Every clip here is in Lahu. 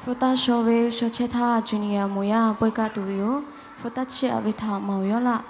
Hpu taˇ shaw ve shaw chehˇ htaˇ, Junior Moˍ yaˇ pawehˇ kaˆ tuˬ ve yoˬ. Hpu taˇ chiˇ aꞈ ve htaꞈ maˍ uiˍ yawˇ laˇ.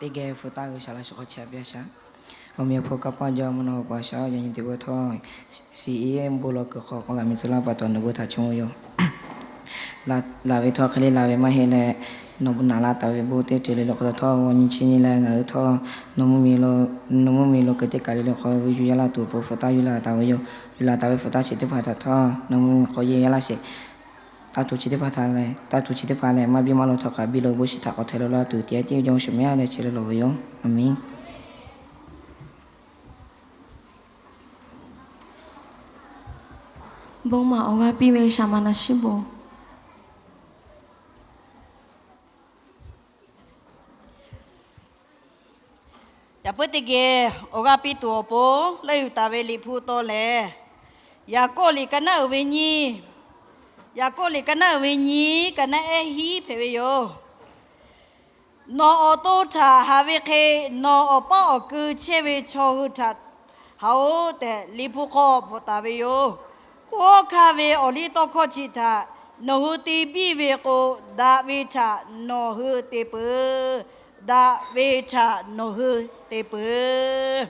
Teˇ geh hpu taˇ G'uiˬsha laꞈ shawˍ hk'aw chehˇ a piˇ a shaꞈ. Awˬ meꞈ awˬ hpon kaˇ paˆ jaˇ mvuhˇ naw awˬ pa shaꞈ, yaꞈ nyi teˇ pawˆ htawˇ, shiˍ iˉ bon lawˬ kuiˬ hk'aw k'awꞈ laˬ miˬ tcuh laˇ pa taw nawˬ bon htaꞈ chehˇ-oˬ yoˬ. Laˬ ve htawˇ hk'e le laˬ ve maˇ heˆ leh, nawˬ bon naꞈ la taˍ ve bon teˇ ceuˬ le le hk'aw htawˇ, awˬ nyi chi nyi leh ngaˬ hui htawˇ nawˬ mvuhˇmiˬ lo kuiˬ teˇ kaˬ le le hk'aw g'uiˬ yuˬ yaˇ laˇ tuˬ awˬ pon hpu taˇ yuˬ laˇ taˍ ve yoˬ. Yuˬ laˬ taˍ ve hpu taˇ chi teˇ hpaˍ htaꞈ htawˇ nawˬ mvuhˇmiˬ hk'aw yehˇ yaˇ laˇ sheˍ. Taˇ tuˬ chi teˇ hpaˍ htaꞈ lehˬ, taˇ tuˬ chi teˇ hpaˍ lehˬ maˇ biˇ maˇ lo htawˇ kaꞈ biˇ lo bon shiˍ htaꞈ k'awꞈ htaiˍ lo laˇ tuˬ tiꞈ yeˉ tiˉ jawˇ mvuhˇ shiˍ mehˍ yaˇ leh chi le lo ve yoˬ. Aˬ miˍ. Bon maˍ awˬ g'aˇ piˇ ve shaˍ maˍ naˍ shiˉ bon. Yaꞈ puiˉ teˇ geh awˬ g'aˇ piˇ tuˬ awˬ pon leuˆ yuˬ taˍ ve liꞈ hpu taw lehˬ, Yaˍkoˆ liꞈ ka naˉ uiˍ ve nyiˇ, Yaˍkoˆ liꞈ ka naˉ uiˍ ve nyiˇ, ka naˉ ehˉ hiˉ hpehꞈ ve yoˬ. Nawˬ awˬ to htaꞈ haꞈ ve hk'e, nawˬ awˬ paˇ awˬ ku chehˇ ve chaw hui htaꞈ haꞈ-oˬ tehꞈ, liꞈ hpu hk'aw bvuhꞈ taˍ ve yoˬ. Kawˆ hk'aˇ ve awˬ liˇ tawˇ hkawˇ chi htaꞈ nawˬ hui te biˇ ve k'o, daꞈ ve htaꞈ nawˬ hui te peuˬ. Daꞈ ve htaꞈ nawˬ hui te peuˬ.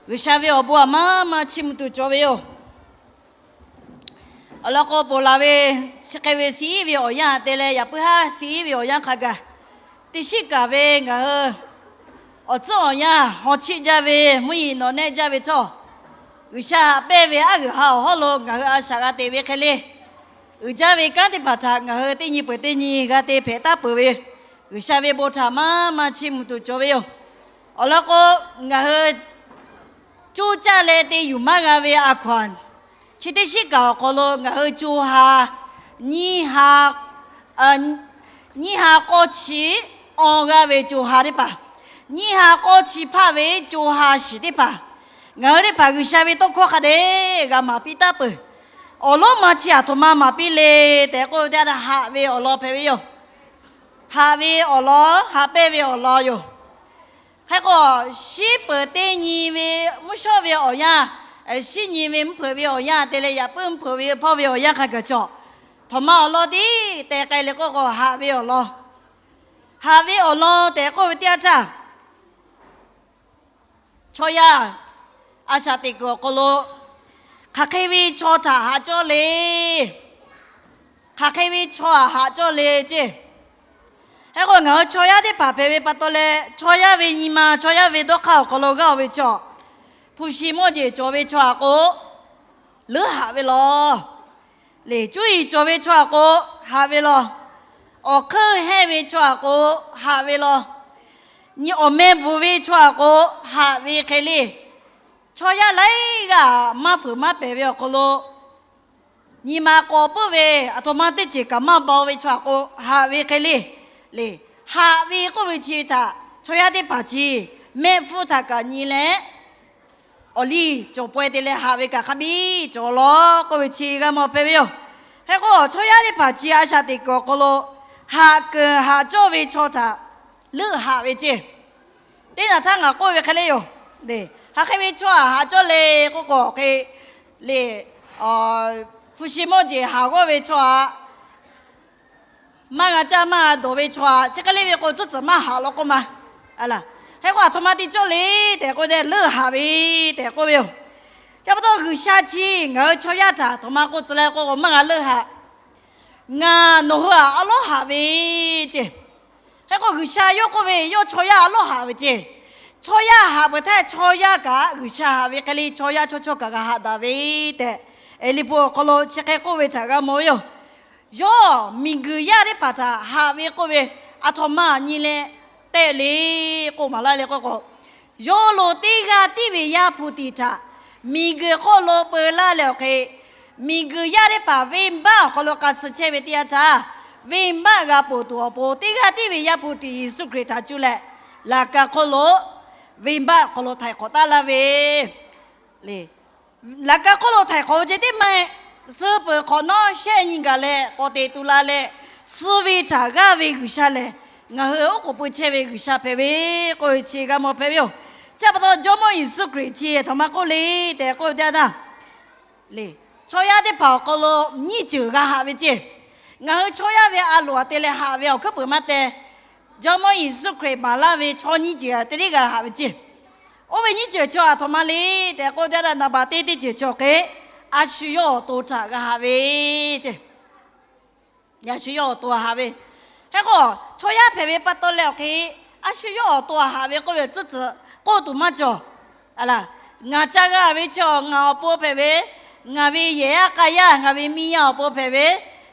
G'uiˬsha ve awˬ bon aˬ maˇ maˇ chiˇ mvuh tuˬ cawˬ ve yoˬ. Awˬ lawn k'o, ponˬ laˬ ve chi hk'e ve shiˍ iˉ ve awˬ yanˇ te leh, yaꞈ puiˉ haˉ shiˍ iˉ ve awˬ yanˇ hk'a gaˬ, teˇ shiˉ kaˬ ve ngaˬ hui awˬ tcuhˉ awˬ yanˇ haw chiˆ jaˇ ve, mvuhˇ yeˬ nawˬ nehˆ jaˇ ve htawˇ, G'uiˬsha haꞈ pehnˇ ve aˉ g'uiˬ ha awˬ hawˉ lo ngaˬ hui a shaꞈ g'a te ve hk'e le, uiˍ jaˇ ve kanˉ teˇ hpaˍ htaꞈ ngaˬ hui teˇ nyi peuˬ teˇ nyi g'a te hpehꞈ taˉ peuˬ ve, G'uiˬsha ve bon htaꞈ maˇ maˇ chiˇ mvuh tuˬ cawˬ ve yoˬ. Awˬ lawn k'o, ngaˬ hui coˇ caˇ leh te yuˬ maˇ g'a ve a hkaw-anˬ, chi teˇ shiˉ kaˬ awˬ hk'aw lo ngaˬ hui co ha, nyiˇ ha, nyiˇ ha k'awˇ chi awˬ g'aˇ ve co ha teˇ hpaˍ, nyiˇ ha k'awˇ chi hpaˇ ve co ha shiˍ teˇ hpaˍ, ngaˬ hui teˇ hpaˍ G'uiˬsha ve tawˇ hkawˇ hk'a dehꞈ g'a maˍ piˇ taˉ peuˬ. Awˬ lonˉ ma chi aˬ htoꞈ ma maˍ piˇ le tehꞈ k'oˆ ve teˇ yanˇ, haꞈ ve awˬ lawn hpehꞈ ve yoˬ. Haꞈ ve awˬ lawn, haꞈ pehnˇ ve awˬ lawn yoˬ. Hk'e k'o, shiˉ peuˬ teˇ nyi ve mvuhˇ shawˉ ve awˬ yanˇ, shiˉ nyi ve mvuhˇ hpeuꞈ ve awˬ yanˇ te leh, yaꞈ puiˉ mvuhˇ hpeuꞈ ve hpawˇ ve awˬ yanˇ hk'a gaˬ cawˬ. Htoꞈ ma awˬ lawn tiˉ tehꞈ k'ai le k'oˆ k'o, haꞈ ve awˬ lawn. Haꞈ ve awˬ lawn tehꞈ k'oˆ ve teˇ yanˇ htaˇ, chaw yaˇ a shaꞈ teꞈ kuiˬ awˬ hk'aw lo hk'aˬ hk'e ve chaw htaꞈ haꞈ cawˇ le. Hk'aˬ hk'e ve chaw htaꞈ haꞈ cawˇ le ceˇ. Hk'e k'o, ngaˬ hui chaw yaˇ teˇ hpaˍ hpehꞈ ve pa taw leh, chaw yaˇ ve nyi ma, chaw yaˇ ve dawˇ hk'aˇ awˬ hk'aw lo g'aˇ-oˬ ve chaw, hpu shi mawˇ jeˬ cawˬ ve chaw htaꞈ k'o, leuˉ haꞈ ve law. Leˬ cuˇ yiˍ cawˬ ve chaw htaꞈ k'o, haꞈ ve law. Awˬ hkeuˇ hehnˇ ve chaw htaꞈ k'o, haꞈ ve law. Nyi awˬ meh bvuhˬ ve chaw htaꞈ k'o, haꞈ ve hk'e le. Chaw yaˇ laiˉ g'aˇ maˇ fuiˍ maˇ pehˬ ve awˬ hk'aw lo, nyi ma k'awꞈ puiˉ ve, aˬ htoꞈ ma teˇ ceuˬ kaꞈ maˇ baw ve chaw htaꞈ k'o, haꞈ ve hk'e le. Leˬ, haꞈ ve k'oˆ ve chi htaꞈ chaw yaˇ teˇ hpaˍ chi mehˆ hpfuhˇ htaꞈ kaꞈ nyi leh, awˬ liˇ cawˬ pawehˇ te leh haꞈ ve kaꞈ hk'a biˇ cawˬ law k'oˆ ve chi g'a mawˬ hpehꞈ ve yoˬ. Hk'e k'o, chaw yaˇ teˇ hpaˍ chi a shaꞈ teꞈ kuiˬ awˬ hk'aw lo haꞈ keunˍ haꞈ cawˇ ve chaw htaꞈ leuˆ haꞈ ve ceˇ. Teˇ naˬ htaˇ ngaˬ k'oˆ ve hk'e le yoˬ. Hk'aˬ hk'e ve chaw htaꞈ haꞈ cawˇ le k'oˆ k'o, hk'e le, hpu shi mawˇ jeˬ haˍ g'awˇ ve chaw htaꞈ maˇ g'a caˇ maˇ g'a dawˬ ve chaw htaꞈ chi hk'e le ve k'o, tcuhˉ tcuhˬ maˇ haꞈ law k'oˆ ma. Hk'e k'o, aˬ htoꞈ ma te cawˇ le tehꞈ k'oˆ ve, leuˆ haꞈ ve tehꞈ k'oˆ ve yoˬ. Chi pa taw G'uiˬsha chi ngaˬ hui chaw yaˇ htaꞈ aˬ htoꞈ ma k'oˆ tcuh le k'oˆ k'o, maˇ g'a leuˆ haꞈ. Ngaˬ nawˬ hui htaꞈ a lawˉ haꞈ ve ceˇ. Hk'e k'o, G'uiˬsha yawˇ k'oˆ ve, yawˇ chaw yaˇ a lawˉ haꞈ ve ceˇ. Chaw yaˇ haꞈ peuˬ htaˇ, chaw yaˇ kaꞈ G'uiˬsha haꞈ ve hk'e le, chaw yaˇ chaw chaw kaꞈ g'a haꞈ daꞈ ve tehꞈ, Liꞈ hpu awˬ hk'aw lo chi hk'e k'oˆ ve htaꞈ g'a mawˬ ve yoˬ. Yawˇ miˬguiˬ yaˇ teˇ hpaˍ htaꞈ haꞈ ve k'oˆ ve, aˬ htoꞈ ma nyi leh tehꞈ le k'oˆ maˍ laˇ le k'oˆ k'o, yawˇ lo teˇ g'aˇ tiˉ ve Yaˇ hpu tiꞈ htaꞈ miˬguiˬ hk'oˆ lo peu laˇ leh awˬ hk'e, miˬguiˬ yaˇ teˇ hpaˍ venˇbaˆ awˬ hk'aw lo k'a suh chehˇ ve teˇ yanˇ htaˇ, venˇbaˆ g'a ponˬ tuˬ awˬ pon teˇ g'aˇ tiˉ ve Yaˇ hpu tiꞈ Yeˍsuˆ Hkriꞈ htaꞈ cuˇ leh, laꞈ ka hk'oˆ lo venˇbaˆ awˬ hk'aw lo htaiˍ hk'awꞈ taˉ laˇ ve le. Laꞈ ka hk'oˆ lo htaiˍ hk'awꞈ ve ceh tiˉ maˇ heˆ. Suh peuˬ hk'awꞈ nawˉ shehˆ nyi gaˬ leh k'awꞈ teꞈ tu la leh, suh ve htaꞈ g'aˇ ve G'uiˬsha lehˬ, ngaˬ hui oˉ k'oˍ pui chehˇ ve G'uiˬsha hpehꞈ ve k'oˆ ve chi g'a mawˬ hpehꞈ ve yoˬ. Chi pa taw Jawˇmawˇ Yeˍsuˆ Hkriꞈ chi aˬ htoꞈ ma k'oˆ le tehꞈ k'oˆ ve teˇ yanˇ htaˇ, le, chaw yaˇ teˇ hpaˍ awˬ hk'aw lo nyiˇ ceuˬ g'a haꞈ ve ceˇ. Ngaˬ hui chaw yaˇ ve a loˍ aꞈ te leh haꞈ ve awˬ hkuiˉ peuˬ maˇ te. Jawˇmawˇ Yeˍsuˆ Hkriꞈ maˍ laˇ ve chaw nyiˇ ceuˬ teˇ g'aˇ g'a haꞈ ve ceˇ. Oˇ ve nyiˇ ceuˬ chaw aˬ htoꞈ ma le tehꞈ k'oˆ ve teˇ yanˇ, naˍ baꞈ teˇ teˇ ceuˬ chaw hk'e, a shu yawˇ awˬ to htaꞈ g'a haꞈ ve ceˇ. A shu yawˇ awˬ to haꞈ ve. Hk'e k'o, chaw yaˇ hpehꞈ ve pa taw leh awˬ hk'e, a shu yawˇ awˬ to haꞈ ve k'oˆ ve tcuhˉ tcuhˍ k'oˆ tuˬ maˇ cawˬ. Aˬ laˬ, ngaˬ ca g'a ve chaw ngaˬ awˬ pon hpehꞈ ve, ngaˬ ve yehˬ yaˇ k'a yaˇ, ngaˬ ve miˇ yaˇ awˬ pon hpehꞈ ve,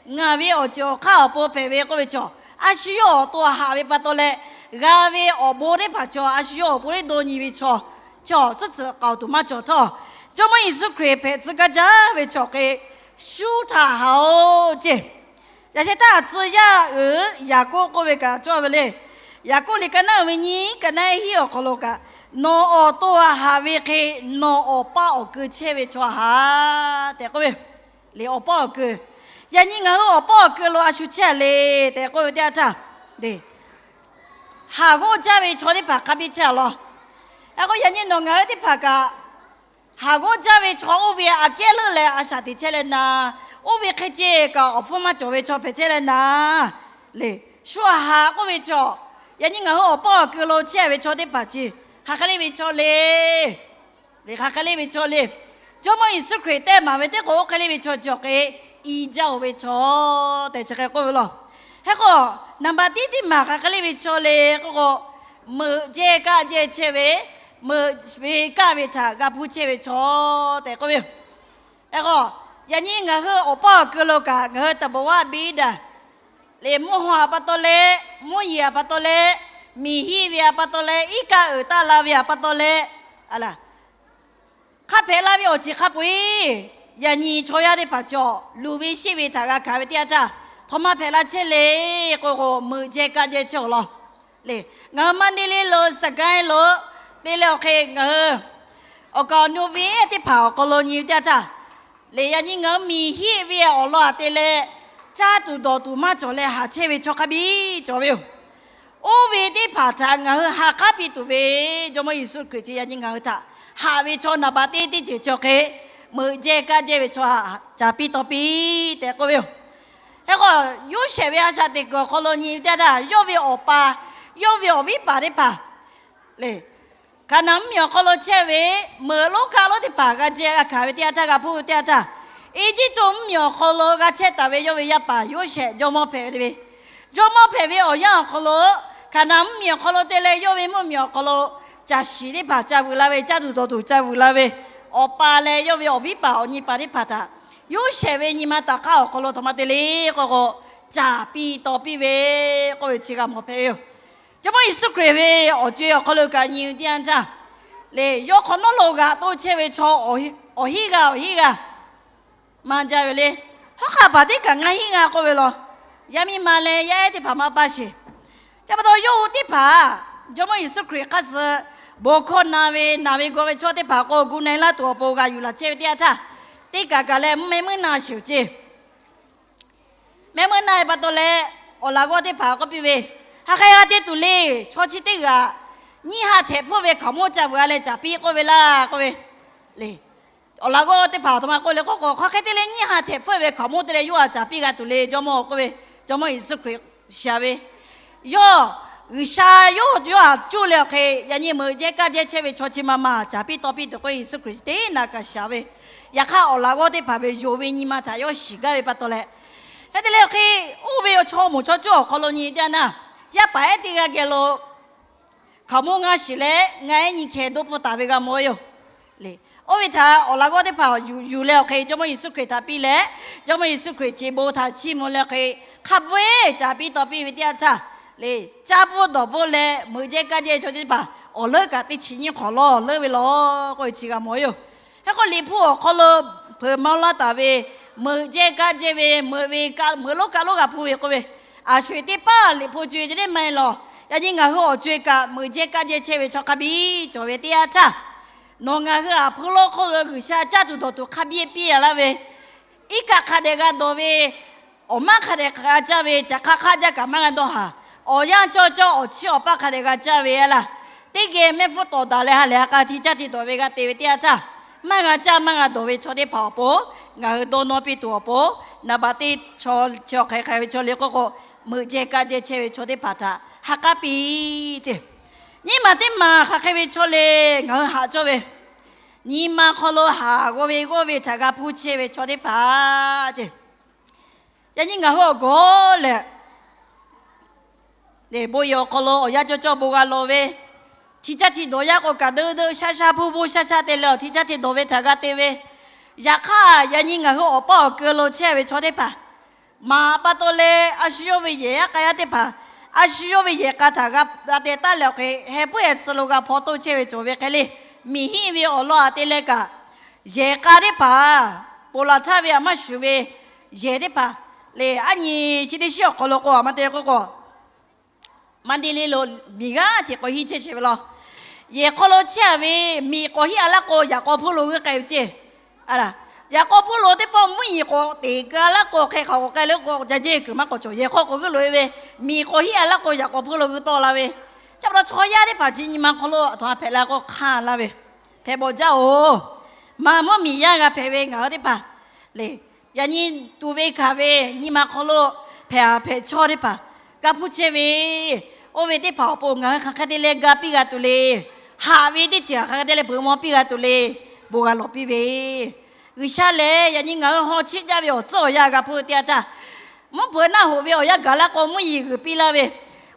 ngaˬ ve awˬ ceuˬ awˬ hk'aˇ awˬ pon hpehꞈ ve k'oˆ ve chaw, a shu yawˇ awˬ to haꞈ ve pa taw leh, g'a ve awˬ bon teˇ hpaˍ chaw a shu yawˇ awˬ pon teˇ dawˇ nyi ve chaw, chaw tcuhˉ tcuhˍ k'aoˍ tuˬ maˇ cawˬ htawˇ, Jawˇmawˇ Yeˍsuˆ Hkriꞈ hpehꞈ tcuh gaˇ jaˇ ve chaw hk'e, shu htaꞈ haꞈ-oˬ ceˇ. Yaꞈ sheh htaˇ tcuh yaˇ uiˍ Yaˍkoˆ k'oˆ ve kaꞈ cawˇ ve le. Yaˍkoˆ liꞈ ka naˉ uiˍ ve nyiˇ, ka naˉ hiˉ awˬ hk'aw lo kaꞈ, nawˬ awˬ to haꞈ ve hk'e, nawˬ awˬ paˇ awˬ keu chehˇ ve chaw haꞈ tehꞈ k'oˆ ve le. Awˬ paˇ awˬ keu, yaꞈ nyi ngaˬ hui awˬ paˇ awˬ keu lo a shu chehˇ le tehꞈ k'oˆ ve teˇ yanˇ htaˇ, haˍ g'awˇ jaˇ ve chaw teˇ hpaˍ hk'a biˇ chehˇ a law. Hk'e k'o, yaꞈ nyi nawˬ ngaˬ hui teˇ hpaˍ kaꞈ, haˍ g'awˇ jaˇ ve chaw oˇ ve aꞈ kehˉ leuˉ leh a shaꞈ teꞈ chehˇ leh na, oˇ ve hk'e ceˇ kaꞈ awˬ hpfuhˇ maˇ cawˬ ve chaw hpehꞈ chehˇ leh na, le, shu aꞈ haꞈ k'oˆ ve chaw, yaꞈ nyi ngaˬ hui awˬ paˇ awˬ keu lo chehˇ ve chaw teˇ hpaˍ chi hk'aˬ hk'e le ve chaw le. Hk'aˬ hk'e le ve chaw le. Jawˇmawˇ Yeˍsuˆ Hkriꞈ tehˇ maˍ ve teˇ k'o, oˇ hk'e le ve chaw cawˬ hk'e, i jaˇ-oˬ ve chaw tehꞈ chi hk'e k'oˆ ve law. Hk'e k'o, naˍ baꞈ tiˉ teˇ maˬ hk'aˬ hk'e le ve chaw le k'oˆ k'o, meuꞈ jehˇ kaˆ jehˇ chehˇ ve, meuꞈ ve kaˆ ve htaꞈ g'a hpuˇ chehˇ ve chaw tehꞈ k'oˆ ve yoˬ. Hk'e k'o, yaꞈ nyi ngaˬ hui awˬ paˇ awˬ keu lo kaꞈ ngaˬ hui taˍ bawˍ vaˇ biˇ daꞈ le, mvuhˇ haw aꞈ pa taw leh, mvuhˇ yeˬ aꞈ pa taw leh, miˬ hiˆ ve aꞈ pa taw leh, iˉ kaˆ uiˍ taˆ la ve aꞈ pa taw leh, aˬ laˬ, hk'a hpehꞈ la ve awˬ ceuˬ hk'a peu-eˬ, yaꞈ nyi chaw yaˇ teˇ hpaˍ cawˬ luˬ ve sheˆ ve htaꞈ g'a hkanˍ ve teˇ yanˇ htaˇ, htawˇ maˇ hpehꞈ la chehˇ le k'oˆ k'o, meuꞈ jehˇ kaˆ jehˇ chehˇ-oˬ law. Le, ngaˬ hui Manˇdeˇleˇ lo, Saˍgaiˇ lo te leh awˬ hk'e ngaˬ hui awˬ kaˍ awˬ nu venˇ teˇ hpaˍ awˬ hk'aw lo nyi ve teˇ yanˇ htaˇ, le, yaꞈ nyi ngaˬ hui miˬ hiˆ ve awˬ lawn aꞈ te leh, caˇ tuˬ dawˬ tuˬ maˇ cawˬ leh haꞈ chehˇ ve chaw hk'a biˇ cawˬ ve yoˬ. Oˇ ve teˇ hpaˍ htaꞈ ngaˬ hui ha k'aˉ piˇ tuˬ ve, Jawˇmawˇ Yeˍsuˆ Hkriꞈ chi yaꞈ nyi ngaˬ hui htaꞈ haꞈ ve chaw naˍ baꞈ teˇ teˇ ceuˬ cawˬ hk'e, meuꞈ jehˇ kaˆ jehˇ ve chaw haꞈ caˍ piˇ taw piˇ tehꞈ k'oˆ ve yoˬ. Hk'e k'o, Yoˇsehꞈ ve a shaꞈ teꞈ kuiˬ awˬ hk'aw lo nyi ve teˇ yanˇ htaˇ, yawˇ ve awˬ pa, yawˇ ve awˬ viˉ paˍ teˇ hpaˍ le, Hkaˍnanˍ mvuhˇmiˬ awˬ hk'aw lo chehˇ ve meuꞈ lonˉ kaˆ lonˉ teˇ hpaˍ g'a jehˇ g'a hkanˍ ve teˇ yanˇ htaˇ, g'a hpuˇ ve teˇ yanˇ htaˇ, Eˇjiˇtuꞈ mvuhˇmiˬ awˬ hk'aw lo g'a chehˇ taˍ ve yawˇ ve yaˇ paˍ Yoˇsehꞈ jawˇmawˇ hpehꞈ ve le. Jawˇmawˇ hpehꞈ ve awˬ yanˇ awˬ hk'aw lo, Hkaˍnanˍ mvuhˇmiˬ awˬ hk'aw lo te leh yawˇ ve mvuhˇmiˬ awˬ hk'aw lo caˬ shiˍ teˇ hpaˍ ca vuiˬ la ve, caˇ tuˬ dawˬ tuˬ ca vuiˬ la ve, awˬ pa leh yawˇ ve awˬ viˉ paˍ awˬ nyi paˍ teˇ hpaˍ htaꞈ Yoˇsehꞈ ve nyi ma taˍ hk'aˇ awˬ hk'aw lo htawꞈ ma te le k'oˆ k'o, caˍ piˇ taw piˇ ve k'oˆ ve chi g'a mawˬ hpehꞈ ve yoˬ. Jawˇmawˇ Yeˍsuˆ Hkriꞈ ve awˬ co-e awˬ hk'aw lo kaꞈ nyi ve teˇ yanˇ htaˇ, le, yawˇ hk'awꞈ nawˉ lo g'aꞈ toˆ chehˇ ve chaw awˬ hiˉ g'aˇ awˬ hiˉ g'aˇ maˇ jaˇ ve le. Hawˉ hk'aˆ paˍ teˇ kaꞈ ngaˇ hinˉ g'aˇ k'oˆ ve law. Yaˇ miˇ ma leh yaˇ ehˉ teˇ hpaˍ maˇ pa sheˍ. Ca pa taw yawˇ hui teˇ hpaˍ, Jawˇmawˇ Yeˍsuˆ Hkriꞈ hk'aˇ suh bon hkawˇ na ve, naˬ ve gawˬ ve chaw teˇ hpaˍ k'o, gu na-e laˇ tuˬ awˬ pon g'a yuˬ laˬ chehˇ ve teˇ yanˇ htaˇ, teˇ kaꞈ kaꞈ leh mvuhˇ meh meuˇ na sheˍ-oˬ ceˇ. Meh meuˇ na-e pa taw leh, awˬ laꞈ g'awˇ teˇ hpaˍ k'oˆ piˇ ve, Hk'aˬ hk'e g'a te tuˬ le. Chaw chi teˇ g'aꞈ nyiˇ ha htehꞈ hpfuhˆ ve hkaoˍmonˇ ca vuiˬ-a leh caˍ piˇ k'oˆ ve laˇ k'oˆ ve le. Awˬ laꞈ g'awˇ teˇ hpaˍ htawꞈ ma k'oˆ le k'oˆ k'o, Hk'aˬ hk'e te leh nyiˇ ha htehꞈ hpfuhˆ ve hkaoˍmonˇ te leh yawˇ htaꞈ caˍ piˇ g'a tuˬ le, Jawˇmawˇ k'oˆ ve. Jawˇmawˇ Yeˍsuˆ Hkriꞈ shiˍ-a ve, yawˇ G'uiˬsha yawˇ yawˇ htaꞈ cuˇ leh awˬ hk'e, yaꞈ nyi meuꞈ jehˇ kaˆ jehˇ chehˇ ve chaw chi ma ma caˍ piˇ taw piˇ tuˬ k'o, Yeˍsuˆ Hkriꞈ teˇ naꞈ kaꞈ shiˍ-a ve. Yaꞈ hk'aˇ, awˬ laꞈ g'awˇ teˇ hpaˍ ve yonˍ ve nyi ma htaꞈ yawˇ shiˍ gaˇ ve pa taw leh, hk'e te leh awˬ hk'e, oˇ ve awˬ chaw moˍ chaw cawˇ awˬ hk'aw lo nyi teˇ yanˇ, yaˇ paˍ ehˉ teˇ g'aˇ geh lo hkaoˍmonˇ ngaˇ shiˍ leh ngaˇ ehˉ nyi hkeh dawˇ hpfuhˆ taˍ ve g'a mawˬ ve yoˬ. Oˇ ve htaꞈ awˬ laꞈ g'awˇ teˇ hpaˍ yuˬ leh awˬ hk'e Jawˇmawˇ Yeˍsuˆ Hkriꞈ htaꞈ piˇ leh, Jawˇmawˇ Yeˍsuˆ Hkriꞈ chi bon htaꞈ chiˇ mvuh leh hk'e, hk'a bvuhˇ-eˬ caˍ piˇ taw piˇ ve teˇ yanˇ htaˇ, le, caˇ bvuhˇ dawˬ bvuhˇ leh meuꞈ jehˇ kaˆ jehˇ ve chaw teˇ hpaˍ awˬ leuˉ kaꞈ teˇ chi nyiˇ hk'awꞈ lawˬ leuˉ ve lawˬ k'oˆ ve chi g'a mawˬ ve yoˬ. Hk'e k'o, Liꞈ hpu awˬ hk'aw lo hpeuꞈ maˇ laˇ taˍ ve, meuꞈ jehˇ kaˆ jehˇ ve, meuꞈ ve, meuꞈ lonˉ kaˆ lonˉ g'a hpu ve k'oˆ ve, a sho-eˬ teˇ paˆ Liꞈ hpu co-e te teˇ maˇ heˆ lawˬ. Yaꞈ nyi ngaˬ hui awˬ co-e kaꞈ meuꞈ jehˇ kaˆ jehˇ chehˇ ve chaw hk'a biˇ cawˬ ve teˇ yanˇ htaˇ, nawˬ ngaˬ hui aˬ hpfuhˇ lonˉ hk'oˆ lo G'uiˬsha caˇ tuˬ dawˬ tuˬ hk'a biˇ piˇ-a laˇ ve, iˉ kaˆ hk'a dehꞈ g'a dawˬ ve, awˬ maˇ hk'a dehꞈ g'a caˇ ve, caꞈ hk'aˇ hk'aˆ jaˇ kaꞈ maˇ g'a dawˇ haˍ. Awˬ yanˇ cawˇ cawˇ awˬ chiˇ awˬ paˇ hk'a dehꞈ g'a caˇ ve a laˇ. Teˇ geh mehˆ hpfuhˇ tawˍ daꞈ leh ha lehˬ ha k'a hti caˇ hti dawˬ ve g'a te ve teˇ yanˇ htaˇ, maˇ g'a caˇ maˇ g'a dawˬ ve chaw teˇ hpaˍ awˬ pon, ngaˬ hui dawˇ nawˇ piˇ tuˬ awˬ pon, naˍ baꞈ teˇ chaw, chaw hk'aˬ hk'e ve chaw le k'oˆ k'o, meuꞈ jehˇ kaˆ jehˇ chehˇ ve chaw teˇ hpaˍ htaꞈ ha k'aˉ piˇ ceˇ. Nyiˇ maˬ teˇ maˬ hk'aˬ hk'e ve chaw le, ngaˬ hui haꞈ cawˇ ve, nyi ma hk'aw lo haˍ g'aw ve g'awˇ ve htaꞈ g'a hpuˇ chehˇ ve chaw teˇ hpaˍ ceˇ. Yaꞈ nyi ngaˬ hui awˬ gawˬ lehˬ, bon yehˬ awˬ hk'aw lo awˬ yanˇ cawˇ cawˇ bon g'a lawˬ ve, hti caˇ hti dawˬ yaˇ k'o kaꞈ deuˆ deuˆ shaˉ shaˉ bvuhˇ bvuhˇ shaˉ shaˉ te leh awˬ hti caˇ hti dawˬ ve htaꞈ g'a te ve, yaꞈ hk'aˇ yaꞈ nyi ngaˬ hui awˬ paˇ awˬ keu lo chehˇ ve chaw teˇ hpaˍ, maˍ pa taw leh a shu yawˇ ve yehˬ yaˇ k'a yaˇ teˇ hpaˍ, a shu yawˇ ve yehˬ k'a htaꞈ g'a te taˉ leh awˬ hk'e heh puiˉ heh suh lo g'a hpaw toˇ chehˇ ve cawˬ ve hk'e le, miˬ hiˆ ve awˬ lawn aꞈ te leh kaꞈ, yehˬ k'a teˇ hpaˍ ponˬ laˬ htaˇ ve a maˇ shuˍ ve yehˬ teˇ hpaˍ le, aˉ nyi chi teˇ shiˉ awˬ hk'aw lo k'o a ma te k'oˆ k'o, Mandalay lo miˬ g'aˇ hteꞈ k'awꞈ hiˆ chehˇ sheˍ ve law. Yehˬ hk'aw lo chehˇ a ve miˬ k'awꞈ hiˆ a laˇ k'o, yaꞈ k'aw hpuˇ lo g'uiˇ k'ai ve ceˇ. Yaꞈ k'aw hpuˇ lo teˇ pawˆ mvuhˇ yeˬ k'awꞈ teꞈ keu a laˇ k'o, hk'e hk'aˬ k'awꞈ k'ai le k'o, ca jeˇ kuiˬ maˇ k'awꞈ cawˬ. Yehˬ hk'aw k'awꞈ g'uiˇ loꞈ e ve, miˬ k'awꞈ hiˆ a laˇ k'o, yaꞈ k'aw hpuˇ lo g'uiˇ tawˆ la ve, chi pa taw chaw yaˇ teˇ hpaˍ chi nyi ma hk'aw lo a htoꞈ ma hpehꞈ la k'o hk'aˇ laˇ ve, hpehꞈ bawˬ jaˇ oˬ. Maˍ mvuhˇ miˬ yaˇ g'a hpehꞈ ve ngaˬ hui teˇ hpaˍ le, yaꞈ nyi tuꞈ ve hkanˍ ve nyi ma hk'aw lo hpehꞈ a hpehꞈ chaw teˇ hpaˍ g'a hpuˇ chehˇ ve, oˇ ve teˇ hpaˍ awˬ pon ngaˬ hui hk'aˬ hk'e te leh ga piˇ g'a tuˬ le. Haꞈ ve teˇ ceuˬ hk'aˬ hk'e te leh beuꞈ maw piˇ g'a tuˬ le. Bon g'a lawˬ piˇ ve, G'uiˬsha lehˬ yaꞈ nyi ngaˬ hui haw chiˆ jaˇ ve awˬ tcuhˉ awˬ yanˇ g'a hpuˇ ve teˇ yanˇ htaˇ, mvuhˇ hpeuꞈ naˆ hoꞈ ve awˬ yanˇ gaˬ laˇ k'o mvuhˇ yeˬ g'uiˬ piˇ laˇ ve,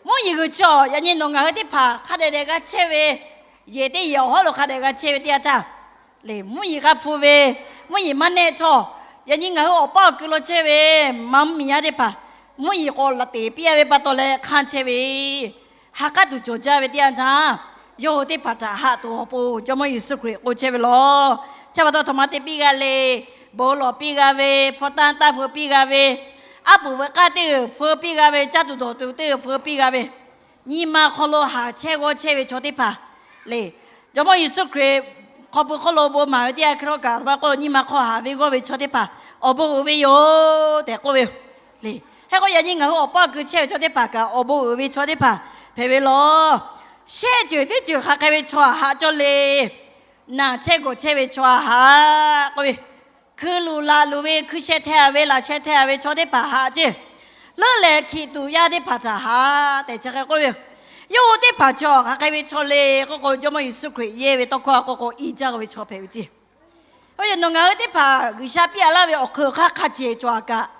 mvuhˇ yeˬ g'uiˬ chi awˬ yaꞈ nyi nawˬ ngaˬ hui teˇ hpaˍ hk'a dehꞈ dehꞈ g'a chehˇ ve, yehˬ teˇ yehˬ awˬ hawˉ lo hk'a dehꞈ g'a chehˇ ve teˇ yanˇ htaˇ, le mvuhˇ yeˬ g'a hpuˇ ve, mvuhˇ yeˬ maˇ nehˆ htawˇ, yaꞈ nyi ngaˬ hui awˬ paˇ awˬ keu lo chehˇ ve maˍ mvuhˇ miˬ yaˇ teˇ hpaˍ, mvuhˇ yeˬ k'awꞈ laˬ teˍ piˇ a ve pa taw leh hk'anˇ chehˇ ve, ha k'aˉ tuˬ cawˬ jaˇ ve teˇ yanˇ htaˇ, yawˇ hui teˇ hpaˍ htaꞈ haꞈ tuˬ awˬ pon Jawˇmawˇ Yeˍsuˆ Hkriꞈ k'oˆ chehˇ ve law. Chi pa taw a htoꞈ ma te piˇ g'a le. Bon lawˬ piˇ g'a ve, hpu tanˇ taˇ hpeu piˇ g'a ve, aˉ poꞈ veuꞈ k'aˇ teˇ g'uiˬ hpeu piˇ g'a ve, caˇ tuˬ dawˬ tuˬ teˇ g'uiˬ hpeu piˇ g'a ve, nyi ma hk'aw lo haꞈ chehˇ g'awˇ chehˇ ve chaw teˇ hpaˍ le, Jawˇmawˇ Yeˍsuˆ Hkriꞈ hk'aw pui hk'oˆ lo bon maˍ ve teˇ yanˇ hk'e htawˇ kaꞈ a k'o nyi ma hk'aw haꞈ ve g'awˇ ve chaw teˇ hpaˍ awˬ bon uiˍ ve yoˬ tehꞈ k'oˆ ve yoˬ. Le, hk'e k'o yaꞈ nyi ngaˬ hui awˬ paˇ awˬ keu chehˇ ve chaw teˇ hpaˍ kaꞈ awˬ bon uiˍ ve chaw teˇ hpaˍ hpehꞈ ve law. Shehˆ ceuˬ teˇ ceuˬ hk'aˬ hk'e ve chaw haꞈ cawˇ le. Naˬ chehˇ gawˬ chehˇ ve chaw haꞈ k'oˆ ve, hkui luˬ laꞈ luˬ ve, hkui sheh hteh a ve, laꞈ sheh hteh a ve chaw teˇ hpaˍ haꞈ ceˇ. Leuˉ leh hkiˬ tuꞈ yaˇ teˇ hpaˍ htaꞈ haꞈ tehꞈ chi hk'e k'oˆ ve yoˬ. Yawˇ hui teˇ hpaˍ chi hk'aˬ hk'e ve chaw le k'oˆ k'o, Jawˇmawˇ Yeˍsuˆ Hkriꞈ yehˇ ve tawˇ hkawˇ k'oˆ k'o i jaˇ ve chaw hpehꞈ ve ceˇ. Oˇ ve nawˬ ngaˬ hui teˇ hpaˍ G'uiˬsha piˇ a laˇ ve awˬ hk'eun awˬ hk'aˇ hk'a ceˬ cawˬ a kaꞈ,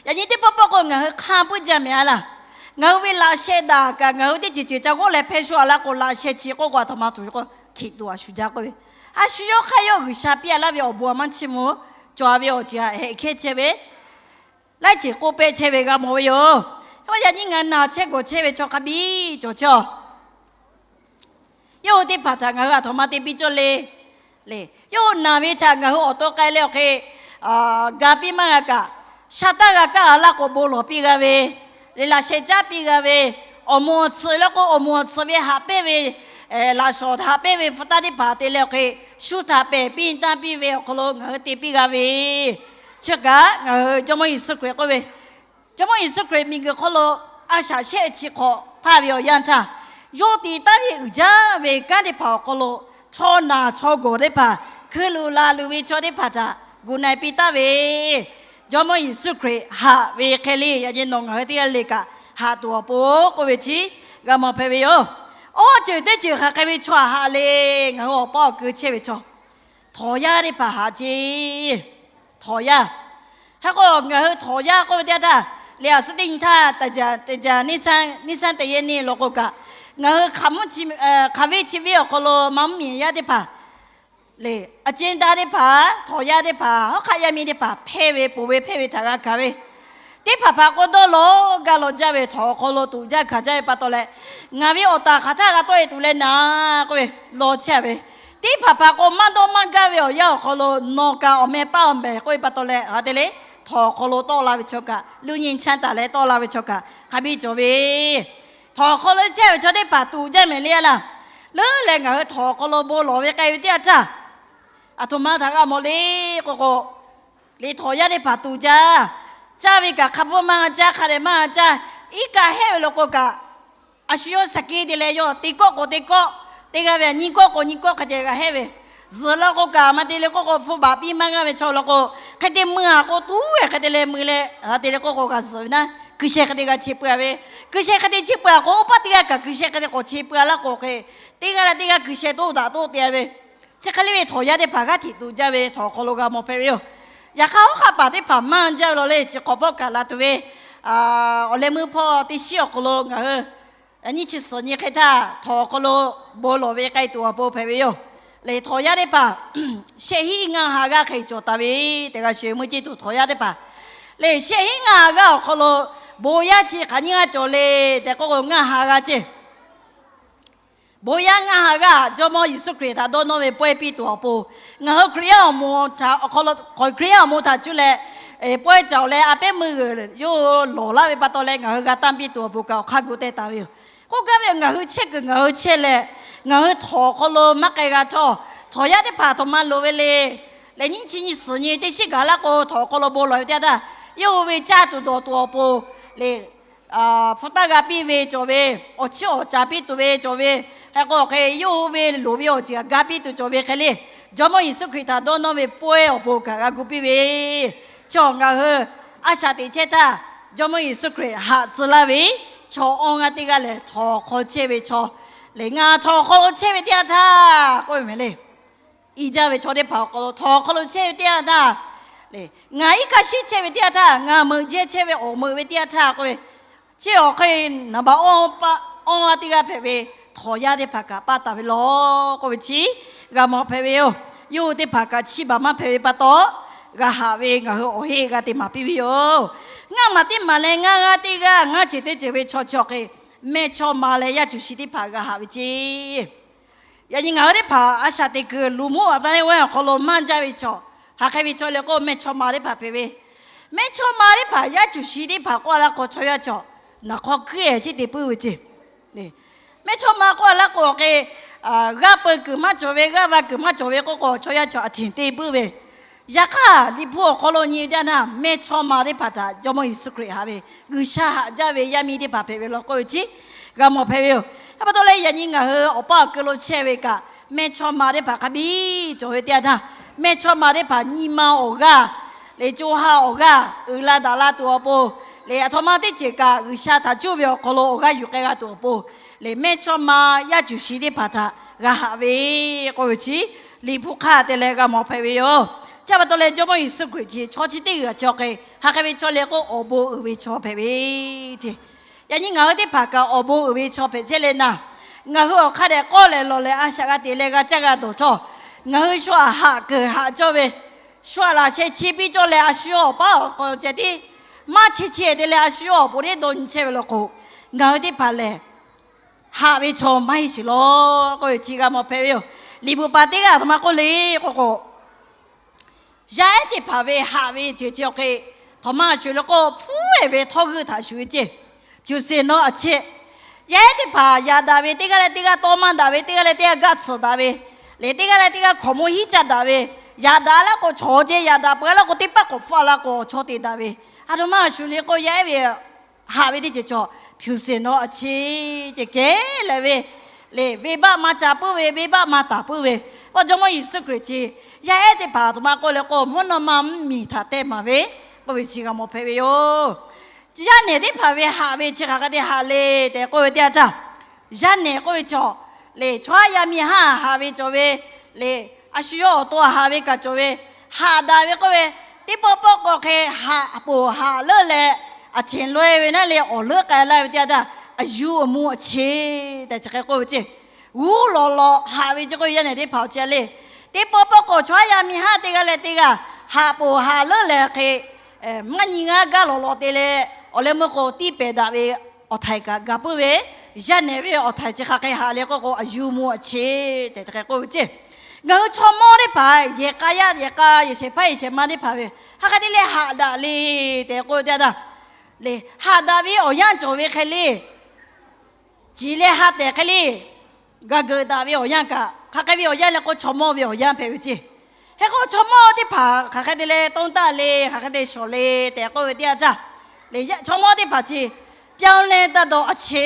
yaꞈ nyi teˇ pawˆ pawˆ k'o ngaˬ hui hk'anˇ puiˉ jaˇ mehˍ a laˇ. Ngaˬ hui ve laꞈ sheh daꞈ kaꞈ ngaˬ hui teˇ ceuˬ ceuˬ ca g'awˇ leh hpehˇ shuˍ a laˇ k'o, laꞈ sheh chi k'oˆ k'o a htoꞈ ma tuˬ k'o hkiˬ tuꞈ a shuˍ jaˇ k'oˆ ve, a shu yawˇ hk'aˇ yawˇ G'uiˬsha piˇ a laˇ ve awˬ bon a maˇ chiˇ mvuh cawˬ a ve awˬ ceuˬ htaꞈ hehꞈ hkehˇ chehˇ ve, laiˉ ceuˬ k'oˆ pehˇ chehˇ ve g'a mawˬ ve yoˬ. Yaꞈ nyi ngaˬ naˬ chehˇ gawˬ chehˇ ve chaw hk'a biˇ cawˬ chehˇ a. Yawˇ hui teˇ hpaˍ htaꞈ ngaˬ hui a htoꞈ ma te piˇ cawˇ le. Le, yawˇ hui naˬ ve htaꞈ ngaˬ hui awˬ to k'ai leh awˬ hk'e ga piˇ maˇ g'a kaꞈ, sha taˇ g'a kaˇ a laˇ k'o bon lawˬ piˇ g'a ve, le laꞈ sheh caˉ piˇ g'a ve, awˬ moˍ awˬ tsuhꞈ leh k'o awˬ moˍ awˬ tsuhꞈ ve haꞈ pehnˇ ve, laꞈ shawˍ haꞈ pehnˇ ve hpu taˇ teˇ hpaˍ te leh awˬ hk'e shu htaꞈ pehˬ piˇ tanˇ piˇ ve awˬ hk'aw lo ngaˬ hui te piˇ g'a ve, chi kaꞈ ngaˬ hui Jawˇmawˇ Yeˍsuˆ Hkriꞈ k'oˆ ve, Jawˇmawˇ Yeˍsuˆ Hkriꞈ miˬguiˬ hk'oˆ lo a shaꞈ shehˆ chi hk'awꞈ hpaˇ ve awˬ yanˇ htaˇ, yawˇ te taˍ ve uiˍ jaˇ ve kanˉ teˇ hpaˍ awˬ hk'aw lo chaw naˬ chaw gawˬ teˇ hpaˍ, hkui luˬ laꞈ luˬ ve chaw teˇ hpaˍ htaꞈ gu na e piˇ taˍ ve, Jawˇmawˇ Yeˍsuˆ Hkriꞈ haꞈ ve hk'e le yaꞈ nyi nawˬ ngaˬ hui teˇ g'aˇ le kaꞈ haꞈ tuˬ awˬ pon k'oˆ ve chi g'a mawˬ hpehꞈ ve yoˬ. Awˇ ceuˬ teˇ ceuˬ hk'aˬ hk'e ve chaw haꞈ le, ngaˬ hui awˬ paˇ awˬ keu chehˇ ve chaw, htawnˍ yaˇ teˇ hpaˍ haꞈ ceˇ. Htawnˍ yaˇ. Hk'e k'o ngaˬ hui htawnˍ yaˇ k'oˆ ve teˇ yanˇ htaˇ, le a suhˉ teˇ nyi htaˇ, teˇ jaˬ, teˇ jaˬ, niˇ sanˇ teˇ yehˇ neˇ law k'o kaꞈ, ngaˬ hui hk'aˬ mvuhˇ chi, hk'aˬ venˇ chi venˇ awˬ hk'aw lo maˇ mvuhˇ miˬ yaˇ teˇ hpaˍ le, a cehˇ daˇ teˇ hpaˍ, htawnˍ yaˇ teˇ hpaˍ, hawˉ hk'aˆ yaˇ miˇ teˇ hpaˍ hpehˇ ve ponˬ ve hpehˇ ve htaꞈ g'a hkanˍ ve, teˇ hpaˍ hpaˍ k'o dawˇ law gaˇ law jaˇ ve htawnˍ awˬ hk'aw lo tuꞈ jaˇ hkanˍ jaˇ ve pa taw leh, ngaˬ ve awˬ taˍ hk'aˬ htaˇ g'a tawˆ e tuˬ leh naˍ k'oˆ ve law chehˇ ve, teˇ hpaˍ hpaˍ k'o maˇ dawˇ maˇ gaˇ ve awˬ yanˇ awˬ hk'aw lo nawˬ kaꞈ awˬ meh paˇ awˬ meh k'oˆ ve pa taw leh, ha te le, htawnˍ awˬ hk'aw lo tawˆ la ve chaw kaꞈ, luˇ nyi chaˇ taˍ leh tawˆ la ve chaw kaꞈ hk'a biˇ cawˬ ve, htawnˍ awˬ hk'aw lo chehˇ ve chaw teˇ hpaˍ tuꞈ jaˇ mehˍ le a laˇ. Leuˉ leh ngaˬ hui htawnˍ awˬ hk'aw lo bon lawˬ ve k'ai ve teˇ yanˇ htaˇ, a htoꞈ ma htaꞈ g'a mawˬ le k'o k'o, le htawnˍ yaˇ teˇ hpaˍ tuꞈ jaˇ. Caˇ ve kaꞈ hk'a bvuhˇ maˇ g'a caˇ, hk'a dehꞈ maˇ g'a caˇ. Iˉ kaˆ hehˆ ve law k'o kaꞈ, a shu yawˇ shaˍ keˇ te leh yawˇ teˇ kawˆ k'o teˇ kawˆ, teˇ g'aˇ ve nyiˇ kawˆ k'o nyiˇ kawˆ hk'a ceh g'a hehˆ ve, zuhˬ law k'o kaꞈ maˇ te le k'oˆ k'o hpu baˬ piˇ maˇ g'aˇ ve chaw law k'o, hk'e te mui a k'o tuˉ ve hk'e te leh mui leh ha te le k'oˆ k'o g'a zuhˬ ve naˉ, ku sheh hk'e te g'a che peuˬ-a ve. Ku sheh hk'e te che peuˬ-a k'o, oˇ paˆ teˇ g'aˇ kaꞈ ku sheh hk'e te k'awꞈ che peuˬ-a laˇ k'o hk'e, teˇ g'aˇ leh teˇ g'aˇ ku sheh toˇ daꞈ toˇ te-a ve. Chi hk'e le ve, htawnˍ yaˇ teˇ hpaˍ g'aˇ hteꞈ tuꞈ jaˇ ve htawnˍ awˬ hk'aw lo g'a mawˬ hpehꞈ ve yoˬ. Yaꞈ hk'aˇ, oˇ hk'aˆ paˍ teˇ hpaˍ maˇ jaˇ ve law le, chi hk'awꞈ hpawˇ kaꞈ la tuˬ ve awˬ leh meuˇ hpawˇ teˇ shiˉ awˬ hk'aw lo ngaˬ hui nyiˇ chi suhˍ nyi hk'e htaˇ htawnˍ awˬ hk'aw lo bon lawˬ ve k'ai tuˬ awˬ pon hpehꞈ ve yoˬ. Lehˬ, htawnˍ yaˇ teˇ hpaˍ shehˆ hinˉ ngaˇ ha g'aˇ hk'e cawˬ taˍ ve tehꞈ g'a shiˍ ve meuˇ ceˇ tuˬ htawnˍ yaˇ teˇ hpaˍ, lehˬ, shehˆ hinˉ ngaˇ ha g'aˇ awˬ hk'aw lo bon yaˇ chi hk'aˬ nyiˇ g'aˇ cawˬ le tehꞈ k'oˆ k'o, ngaˇ ha g'aˇ ceˇ. Bon yaˇ ngaˇ ha g'aˇ Jawˇmawˇ Yeˍsuˆ Hkriꞈ htaꞈ dawˇ nawˇ ve pawehˇ piˇ tuˬ awˬ pon, ngaˬ hui Hkriꞈ yaˇ awˬ moˍ htaꞈ awˬ hk'aw lo, Hkriꞈ yaˇ awˬ moˍ htaꞈ cuˇ leh pawehˇ caˍ-oˬ leh, a pehˉ meuˇ g'uiˬ yawˇ hui lawˬ laˇ ve pa taw leh ngaˬ hui g'a tanˇ piˇ tuˬ awˬ pon kaꞈ awˬ hk'aˇ gu teh taˍ ve yoˬ. K'oˆ gaˇ ve, ngaˬ hui chehˇ kuiˬ ngaˬ hui chehˇ leh, ngaˬ hui htawnˍ awˬ hk'aw lo maˇ k'ai g'a htawˇ, htawnˍ yaˇ teˇ hpaˍ htaꞈ maˇ loˍ ve le. Lehˬ, nyiˇ chi nyi suhˍ nyi teˇ shiˉ gaˬ laˇ k'o, htawnˍ awˬ hk'aw lo bon lawˬ ve teˇ yanˇ htaˇ, yawˇ hui ve caˇ tuˬ dawˬ tuˬ awˬ pon lehˬ, hpu taˇ g'a piˇ ve cawˬ ve, awˬ chiˇ awˬ caˍ piˇ tuˬ ve cawˬ ve, hk'e k'o hk'e yawˇ hui ve loˍ ve awˬ ceuˬ g'a piˇ tuˬ cawˬ ve hk'e le, Jawˇmawˇ Yeˍsuˆ Hkriꞈ htaꞈ dawˇ nawˇ ve pawehˇ awˬ pon kaꞈ g'a gu piˇ ve. Chaw ngaˬ hui a shaꞈ teꞈ chehˇ htaˇ, Jawˇmawˇ Yeˍsuˆ Hkriꞈ haꞈ tcuh laˇ ve chaw awˇ g'aˇ teˇ g'aˇ lehˬ, htawnˍ hk'aw chehˇ ve chaw lehˬ, ngaˬ htawnˍ hk'aw lo chehˇ ve teˇ yanˇ htaˇ k'oˆ ve mehˍ le. I jaˇ ve chaw teˇ hpaˍ awˬ hk'aw lo htawnˍ hk'aw lo chehˇ ve teˇ yanˇ htaˇ, ngaˬ iˉ kaˆ shiˉ chehˇ ve teˇ yanˇ htaˇ, ngaˬ meuꞈ jehˇ chehˇ ve awˬ meuꞈ ve teˇ yanˇ htaˇ k'oˆ ve, chi awˬ hk'e naˍ baꞈ awˇ g'aˇ teˇ g'aˇ hpehꞈ ve htawnˍ yaˇ teˇ hpaˍ kaꞈ paˇ taˍ ve law k'oˆ ve chi g'a mawˬ hpehꞈ ve yoˬ. Yawˇ hui teˇ hpaˍ kaꞈ chiˇ baˬ maˇ hpehꞈ ve pa taw, g'a haꞈ ve ngaˬ hui awˬ heˆ g'a te maˍ piˇ ve yoˬ. Ngaˇ maˬ teˇ maˬ leh ngaˇ g'aˇ teˇ g'aˇ ngaˇ ceuˬ teˇ ceuˬ ve chaw chi awˬ hk'e mehˇchawˇma leh yaˇ cuˬ shi teˇ hpaˍ g'a haꞈ ve ceˇ. Yaꞈ nyi ngaˬ hui teˇ hpaˍ a shaꞈ teꞈ kuiˬ luˬ moˉ aꞈ taˇ neˇ wehˇ awˬ hk'aw lo maˇ jaˇ ve chaw, hk'aˬ hk'e ve chaw leh k'o, mehˇchawˇma teˇ hpaˍ hpehꞈ ve. Mehˇchawˇma teˇ hpaˍ yaˇ cuˬ shi teˇ hpaˍ k'oˆ a laˇ k'o, chaw yaˇ cawˬ naˬ hk'aw kuiˉ ehˍ ciˉ te puiˉ ve ceˇ. Mehˇchawˇma k'oˆ a laˇ k'o, awˬ hk'e g'aˇ peu kuiˬ maˇ cawˬ ve, g'aˇ va kuiˬ maˇ cawˬ ve k'oˆ k'o, chaw yaˇ cawˬ aˬ htiˍ te puiˉ ve. Yaꞈ hk'aˇ, Liꞈ hpu awˬ hk'aw lo nyi ve teˇ yanˇ, mehˇchawˇma teˇ hpaˍ htaꞈ Jawˇmawˇ Yeˍsuˆ Hkriꞈ haꞈ ve, G'uiˬsha haꞈ jaˇ ve yaˇ miˇ teˇ hpaˍ hpehꞈ ve law k'oˆ ve chi g'a mawˬ hpehꞈ ve yoˬ. Hk'e pa taw leh, yaꞈ nyi ngaˬ hui awˬ paˇ awˬ keu lo chehˇ ve kaꞈ, mehˇchawˇma teˇ hpaˍ hk'a biˇ cawˬ ve teˇ yanˇ htaˇ, mehˇchawˇma teˇ hpaˍ nyi ma awˬ g'aˇ leh co ha awˬ g'aˇ uiˍ la daꞈ la tuˬ awˬ pon leh, aˬ htoꞈ ma teˇ ceuˬ kaꞈ G'uiˬsha htaꞈ cuˇ ve awˬ hk'aw lo awˬ g'aˇ yuˬ k'ai g'a tuˬ awˬ pon leh, mehˇchawˇma yaˇ cuˬ shi teˇ hpaˍ htaꞈ g'a haꞈ ve k'oˆ ve chi Liꞈ hpu hk'aˇ te leh g'a mawˬ hpehꞈ ve yoˬ. Chi pa taw leh, Jawˇmawˇ Yeˍsuˆ Hkriꞈ chi chaw chi teˇ g'aˇ chi awˬ hk'e, hk'aˬ hk'e ve chaw leh k'o, awˬ bon uiˍ ve chaw hpehꞈ ve ceˇ. Yaꞈ nyi ngaˬ hui teˇ hpaˍ kaꞈ awˬ bon uiˍ ve chaw hpehꞈ chehˇ leh naˍ, ngaˬ hui awˬ hk'a dehꞈ k'awˇ leh lawˬ leh a shaꞈ g'a teꞈ leh g'a caˇ g'a dawˬ htawˇ, ngaˬ hui shu aꞈ haꞈ keunˍ haꞈ cawˇ ve, shu aꞈ laꞈ sheh chi piˇ cawˇ leh a shu yawˇ awˬ paˉ awˬ k'aw ceh tiˉ maˇ chehˇ chehˇ te leh, a shu yawˇ awˬ pon teˇ dawˇ nyi chehˇ ve law k'o, ngaˬ hui teˇ hpaˍ lehˬ haꞈ ve chaw maˇ heˆ sheˍ law k'oˆ ve chi g'a mawˬ hpehꞈ ve yoˬ. Liꞈ hpu pa teˇ g'aˇ aˬ htoꞈ ma k'oˆ le k'oˆ k'o, yaˇ ehˉ teˇ hpaˍ ve haꞈ ve ceuˬ chi awˬ hk'e, htoꞈ ma shuˍ le k'o, hpfuhˇ ehˍ ve htawˇ g'euˆ htaꞈ shuˍ ve ceˇ. Pyuˬ seˍ nawˉ aꞈ chehˇ. Yaˇ ehˉ teˇ hpaˍ yaꞈ daꞈ ve teˇ g'aˇ leh teˇ g'aˇ tawˇ maˇ daꞈ ve, teˇ g'aˇ leh teˇ g'aˇ gaˆ tsuhꞈ daꞈ ve, leh teˇ g'aˇ leh teˇ g'aˇ hkaoˍ monˇ hiˉ caˇ daꞈ ve, yaꞈ daꞈ laˇ k'o chaw ceh, yaꞈ daꞈ peuˬ laˇ k'o teˇ paˆ k'awꞈ hpfuhˆ laˇ k'o chaw te daꞈ ve, aˬ htoꞈ ma shuˍ le k'o, yaˇ ehˉ ve haꞈ ve teˇ ceuˬ cawˬ. Pyuˬ seˍ nawˉ aꞈ chehˇ ceh kehˉ leh ve, leh venˇbaˆ maˇ ca puiˉ ve, venˇbaˆ maˇ taˍ puiˉ ve, k'o Jawˇmawˇ Yeˍsuˆ Hkriꞈ chi yaˇ ehˉ teˇ hpaˍ aˬ htoꞈ ma k'oˆ le k'o, mvuhˇ naw ma mvuhˇmiˬ htaꞈ teh maˍ ve k'oˆ ve chi g'a mawˬ hpehꞈ ve yoˬ. Yaˇ nehˬ teˇ hpaˍ ve haꞈ ve chi hk'aˬ hk'e te haꞈ le tehꞈ k'oˆ ve teˇ yanˇ htaˇ, yaˇ nehˬ k'oˆ ve chaw lehˬ, chaw haˉ yaˇ miˇ haˉ haꞈ ve cawˬ ve, lehˬ a shu yawˇ awˬ to haꞈ ve kaꞈ cawˬ ve, haꞈ daꞈ ve k'oˆ ve, teˇ pawˆ pawˆ k'o hk'e haꞈ poˬ haꞈ leuˉ leh, aˬ htiꞈ loꞈ-e ve naˉ leh awˬ leuˉ k'ai laˇ ve teˇ yanˇ htaˇ, a yuˇ awˬ mvuhˇ aˬ chehˇ tehꞈ chi hk'e k'oˆ ve ceˇ. G'uˇ lawˬ lawꞈ haꞈ ve chi k'oˆ ve yaˇ nehˬ teˇ hpaˍ awˬ ceh le. Teˇ pawˆ pawˆ k'o chaw haˉ yaˇ miˇ haˉ teˇ g'aˇ leh teˇ g'aˇ haꞈ poˬ haꞈ leuˉ leh hk'e, maˇ nyi ngaˇ gaˇ lawˬ lawꞈ te leh, awˬ leh meuˇ k'o tiˇ pehˍ daꞈ ve awˬ htaiˍ kaꞈ gaˬ puiˉ ve, yaˇ nehˬ ve awˬ htaiˍ chi hk'aˬ hk'e haꞈ le k'oˆ k'o, a yuˇ mvuhˇ aˬ chehˇ tehꞈ chi hk'e k'oˆ ve ceˇ. Ngaˬ hui chaw mawˇ teˇ hpaˍ yehˬ k'a yaˇ yehˬ k'a yehˬ shehˍ hpaˇ yehˬ shehˍ ma teˇ hpaˍ ve hk'aˬ hk'e te leh haꞈ daꞈ le tehꞈ k'oˆ ve teˇ yanˇ htaˇ, lehˬ haꞈ daꞈ ve awˬ yanˇ cawˬ ve hk'e le, ciˍ leh ha tehˍ hk'e le, gaˬ geuꞈ daꞈ ve awˬ yanˇ kaꞈ hk'aˬ hk'e ve awˬ yanˇ leh k'o, chaw mawˇ ve awˬ yanˇ hpehꞈ ve ceˇ. Hk'e k'o chaw mawˇ teˇ hpaˍ hk'aˬ hk'e te leh tawˇ taˆ le, hk'aˬ hk'e te shawˍ le tehꞈ k'oˆ ve teˇ yanˇ htaˇ, lehˬ chaw mawˇ teˇ hpaˍ chi ပြောင်းလဲတတ်သော အခြေ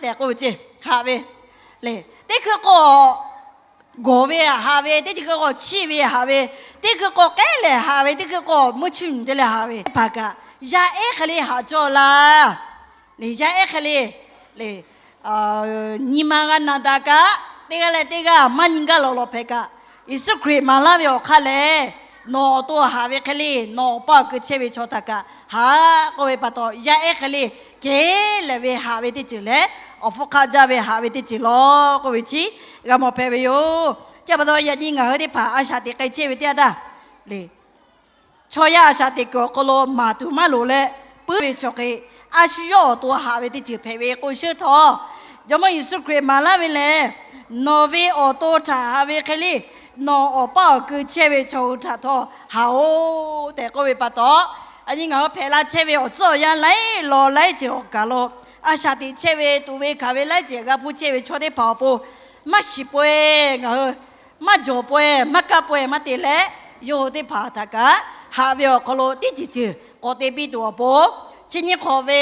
tehꞈ k'oˆ ve ceˇ. Haꞈ ve lehˬ, teˇ hkui k'o gawˬ ve haꞈ ve, teˇ hkui k'o chiˇ ve haꞈ ve, teˇ hkui k'o k'ehˉ lehˬ haꞈ ve, teˇ hkui k'o meuˇ chuˇ nyi te leh haꞈ ve teˇ hpaˍ kaꞈ, Yaˇ ehˉ hk'e le haꞈ cawˇ laˇ. Yaˇ ehˉ hk'e le, nyi ma g'a na daꞈ kaꞈ, teˇ g'aˇ leh teˇ g'aˇ maˇ nyi gaˇ lawˬ lawˬ hpehꞈ kaꞈ, Yeˍsuˆ Hkriꞈ maˍ laˇ ve awˬ hk'aˇ lehˬ, nawˬ awˬ to haꞈ ve hk'e le, nawˬ awˬ paˇ awˬ keu chehˇ ve chaw htaꞈ kaꞈ haꞈ k'oˆ ve pa taw, yaˇ ehˉ hk'e le kehˉ lehˬ ve haꞈ ve teˇ ceuˬ leh, awˬ hpfuhˇ hk'aˆ jaˇ ve haꞈ ve teˇ ceuˬ lawˬ k'oˆ ve chi g'a mawˬ hpehꞈ ve yoˬ. Chi pa taw yaꞈ nyi ngaˬ hui teˇ hpaˍ a shaꞈ teꞈ k'ai chehˇ ve teˇ yanˇ htaˇ le, chaw yaˇ a shaꞈ teꞈ kuiˬ awˬ hk'aw lo maˍ tuˬ maˇ loˍ leh puiˉ ve chaw hk'e, a shu yawˇ awˬ to haꞈ ve teˇ ceuˬ hpehꞈ ve k'o, shiˉ htawˇ Jawˇmawˇ Yeˍsuˆ Hkriꞈ maˍ laˇ ve lehˬ, nawˬ ve awˬ to htaꞈ haꞈ ve hk'e le, nawˬ awˬ paˇ awˬ keu chehˇ ve chaw hui htaꞈ htawˇ haꞈ-oˬ tehꞈ k'oˆ ve pa taw, a nyi ngaˬ hui hpehꞈ la chehˇ ve awˬ tcuhˉ awˬ yanˇ laiˉ law laiˉ ceuˬ awˬ kaˬ lo, a shaꞈ teꞈ chehˇ ve tuꞈ ve hkanˍ ve laiˉ ceuˬ g'a hpuˇ chehˇ ve chaw teˇ hpaˍ awˬ pon maˇ shiˍ pawehˇ, ngaˬ hui maˇ jawˬ pawehˇ, maˇ kaˇ pawehˇ maˇ te leh, yawˇ hui teˇ hpaˍ htaꞈ kaꞈ haꞈ ve awˬ hk'aw lo teˇ ceuˬ ceuˬ k'awꞈ te piˇ tuˬ awˬ pon, chi nyi hk'awꞈ ve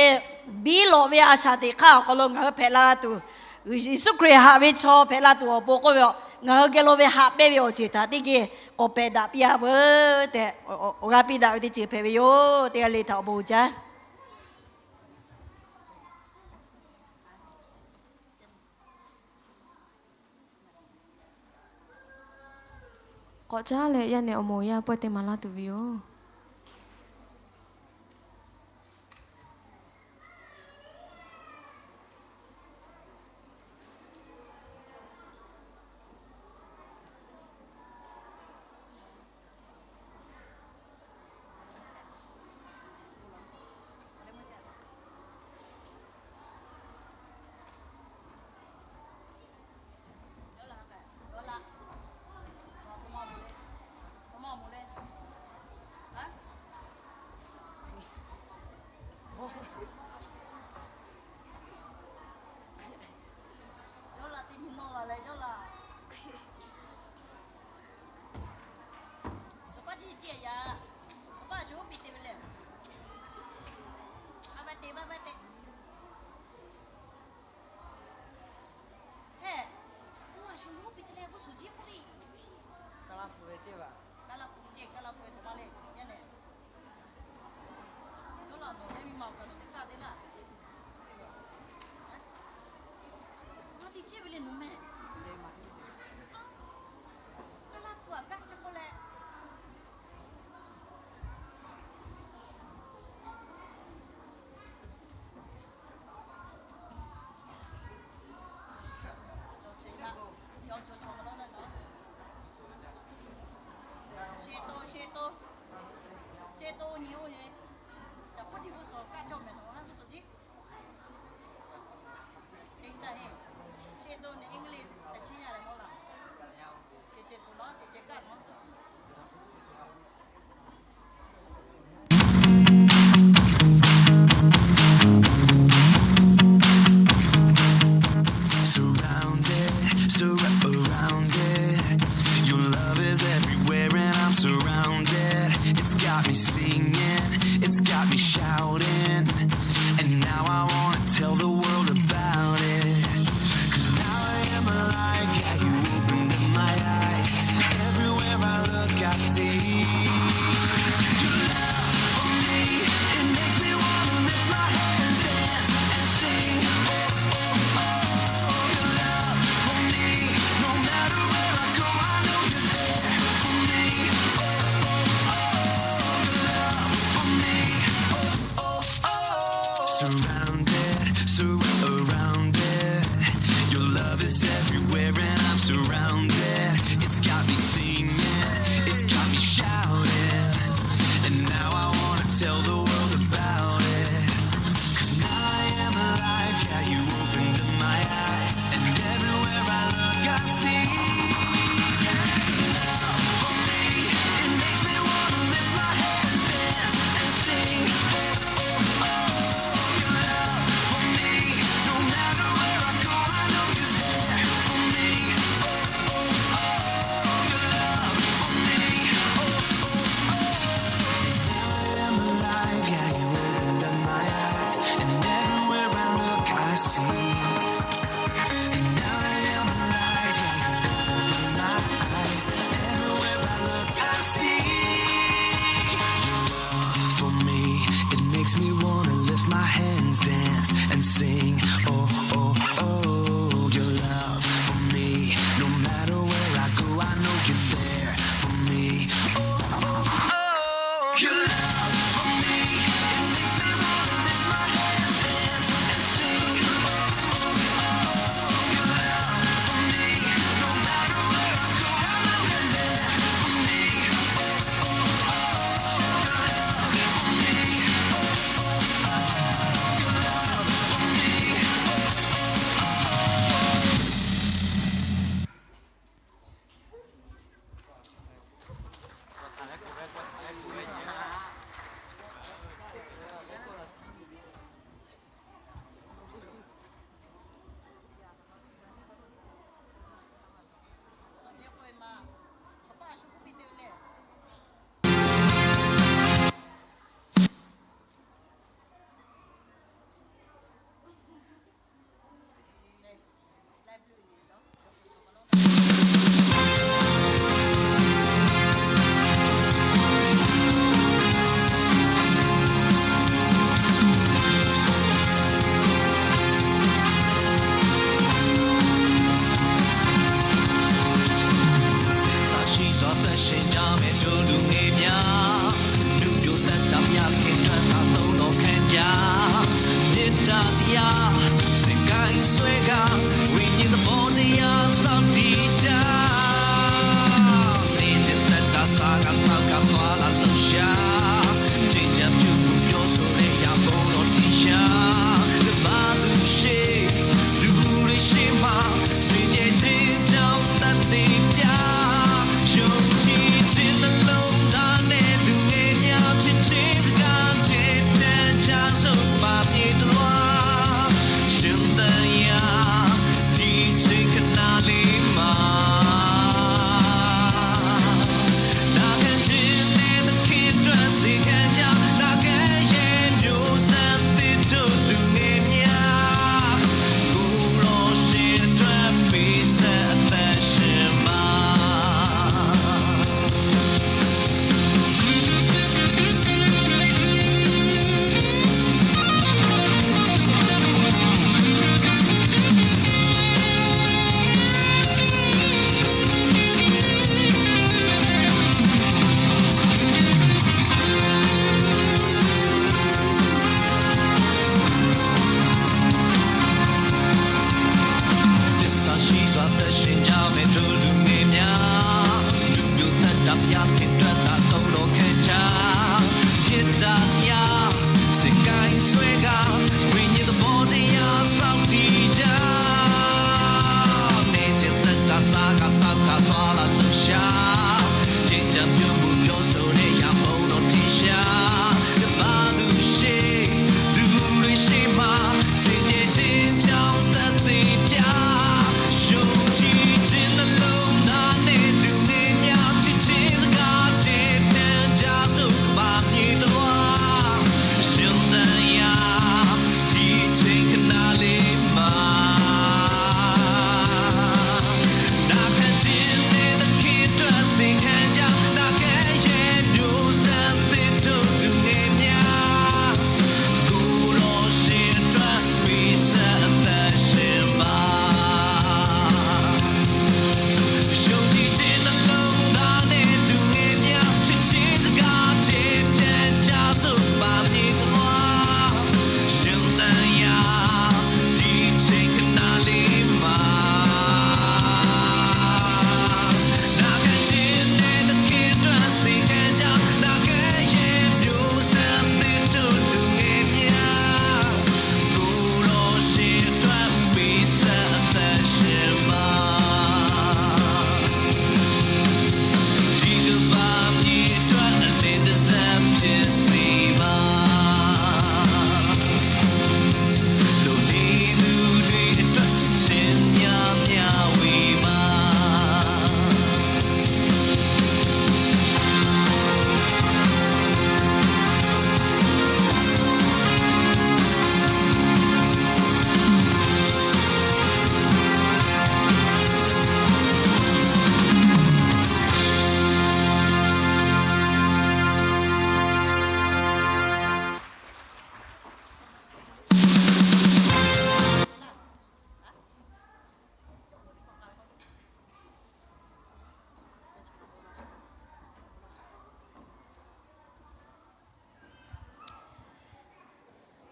biˇ lawꞈ ve a shaꞈ teꞈ hk'aˇ awˬ hk'aw lo ngaˬ hui hpehꞈ la tuˬ, Yeˍsuˆ Hkriꞈ haꞈ ve chaw hpehꞈ la tuˬ awˬ pon k'oˆ ve, ngaˬ hui geh lo ve haꞈ pehnˇ ve awˬ ceuˬ htaꞈ teˇ geh k'awꞈ pehꞈ daꞈ piˇ-a veuˬ tehꞈ, awˬ g'aˇ piˇ daꞈ ve teˇ ceuˬ hpehꞈ ve yoˬ. Teˇ g'aˇ le htaꞈ awˬ bon uiˍ jaˇ. K'awꞈ caˉ leh yaˇ nehˬ awˬ moˍ yaˇ pawehˇ te maˍ laˇ tuˬ ve yoˬ. Yawˇ laꞈ teˇ nyi nawˇ la leh yawˇ laꞈ. Chaw paˇ tiˉ ceh yaꞈ, chaw paˇ shu oˉ piˇ te ve le. A va te, va va te. Heh, oˇ a shu oˉ piˇ te leh k'oˆ shu jiˇ k'oˆ ve. Kaˇ laˇ hpu ve ceh va. Kaˇ laˇ hpu ve ceh, kaˇ laˇ hpu ve htoꞈ ma le yaˇ nehˬ. Yawˇ laꞈ nawˬ leh miˇ ma awˬ kaˬ lo teˇ kaˇ te laˇ. Maˇ te chehˇ ve le nawˬ meh. Kaˇ laˇ hpu aꞈ kaˇ chi k'oˆ leh. Yawˇ chaw chaw ma lawˉ leh nawˬ. Shehˇ to, shehˇ to, shehˇ to nyi oˇ nyi. Caˬ hpfuhˇ tiˉ g'uˇ suhˍ kaˇ cawˇ mehˍ nawˬ g'aˇ g'uˇ suhˍ jiˆ. Teˇ taˇ heˆ. Shehˇ to nyi English ta chiˇ yaˇ leh mawˇ laˬ. Ceh ceh suhˍ nawˉ ceh ceh kaˇ nawˉ. Surrounded, surrounded. Your love is everywhere and I'm surrounded. It's got me singing, it's got me shouting. And now I wanna tell the world about it. 'Cause now I am alive, yeah, you opened up my eyes. Everywhere I look, I see your love for me. It makes me wanna lift my hands, dance and sing. Oh, oh, oh, your love for me. No matter where I go, I know you're there for me. Oh, oh, oh, your love for me. Oh, oh, oh. Surrounded, surrounded. Your love is everywhere and I'm surrounded. It's got me singing, it's got me shouting. And now I wanna tell the world about it. 'Cause now I am alive, yeah, you opened up my eyes. And everywhere I look, I see, yeah, your love for me. It makes me wanna lift my hands, dance and sing. Oh, oh, oh, your love for me. No matter where I go, I know you're there for me. Oh, oh, oh, your love for me. Oh, oh, oh. And now I am alive, yeah, you opened up my eyes. And everywhere I look, I see. And now I am alive, yeah, you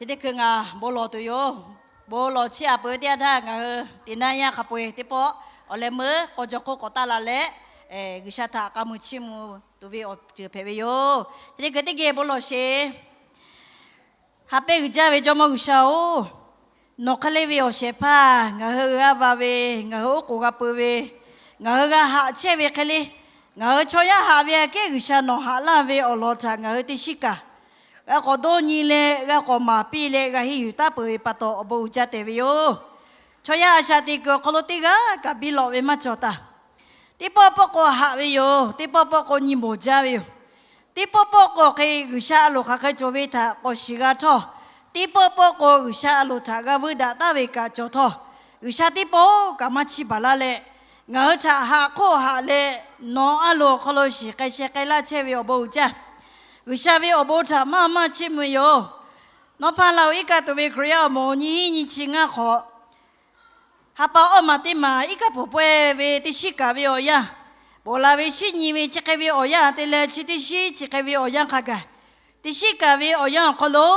Chi teˇ hkui ngaˬ bon lawˬ tuˬ yoˬ. Bon lawˬ chiˇ aꞈ peuˬ ve teˇ yanˇ htaˇ, ngaˬ hui teˇ naˇ yanˇ hk'a peu-eˬ teˇ pawˆ awˬ leh meuˉ k'aw jaw hk'oˆ k'awꞈ taˆ la leh, G'uiˬsha htaꞈ k'a muiˬ chiˇ mvuh tuˬ ve awˬ ceuˬ hpehꞈ ve yoˬ. Chi teˇ hkui teˇ geh bon lawˬ sheˍ. Haꞈ pehnˇ g'uiˬ jaˇ ve Jawˇmawˇ G'uiˬsha-oˬ, nawˬ hk'e le ve awˬ shehˍ hpaˇ ngaˬ hui g'a va ve, ngaˬ hui oˉ k'oˍ g'a peu ve, ngaˬ hui g'a haꞈ chehˇ ve hk'e le, ngaˬ hui chaw yaˇ haꞈ ve aꞈ kehˉ G'uiˬsha nawˬ haꞈ laˇ ve awˬ lawn htaꞈ ngaˬ hui teˇ shiˉ kaꞈ g'a k'awꞈ dawˇ nyi leh g'a k'awꞈ maˍ piˇ leh g'a henˇ yuˬ taˉ peuˬ ve pa taw awˬ bon uiˍ jaˇ tehꞈ ve yoˬ. Chaw yaˇ a shaꞈ teꞈ kuiˬ awˬ hk'aw lo teˇ g'aˇ kaꞈ biˇ lawꞈ ve maˇ cawˬ taˍ. Teˇ pawˆ pawˆ k'o haꞈ ve yoˬ. Teˇ pawˆ pawˆ k'o nyi mawˬ jaˇ ve yoˬ. Teˇ pawˆ pawˆ k'o hk'e G'uiˬsha a loˍ hk'aˬ hk'e cawˬ ve htaꞈ k'awꞈ shiˍ g'a htawˇ, teˇ pawˆ pawˆ k'o G'uiˬsha a loˍ htaꞈ g'a vuiˇ daꞈ taˍ ve kaꞈ cawˬ htawˇ, G'uiˬsha teˇ pawˆ kaꞈ maˇ chiˇ baˬ laˇ leh, ngaˬ hui htaꞈ haꞈ hk'oˆ haꞈ leh, nawˬ a loˍ awˬ hk'aw lo shiˍ k'ai sheh k'ai laˇ chehˇ ve awˬ bon uiˍ jaˇ. G'uiˬsha ve awˬ bon htaꞈ maˇ maˇ chiˇ mvuh yoˬ. Nawˉ hpaˇ la-oˬ, iˉ kaˆ tuˬ ve Hkriꞈ yaˇ awˬ moˍ nyiˇ hinˉ nyiˇ chi ngaˇ hk'awꞈ ha pa awˇ maˬ teˇ maˬ iˉ kaˆ pfuhˍ pawehˇ ve teˇ shiˉ kaꞈ ve awˬ yanˇ, ponˬ la ve shiˉ nyi ve chi hk'e ve awˬ yanˇ te leh chi teˇ shiˉ chi hk'e ve awˬ yanˇ hk'a gaˬ, teˇ shiˉ kaꞈ ve awˬ yanˇ awˬ hk'aw lo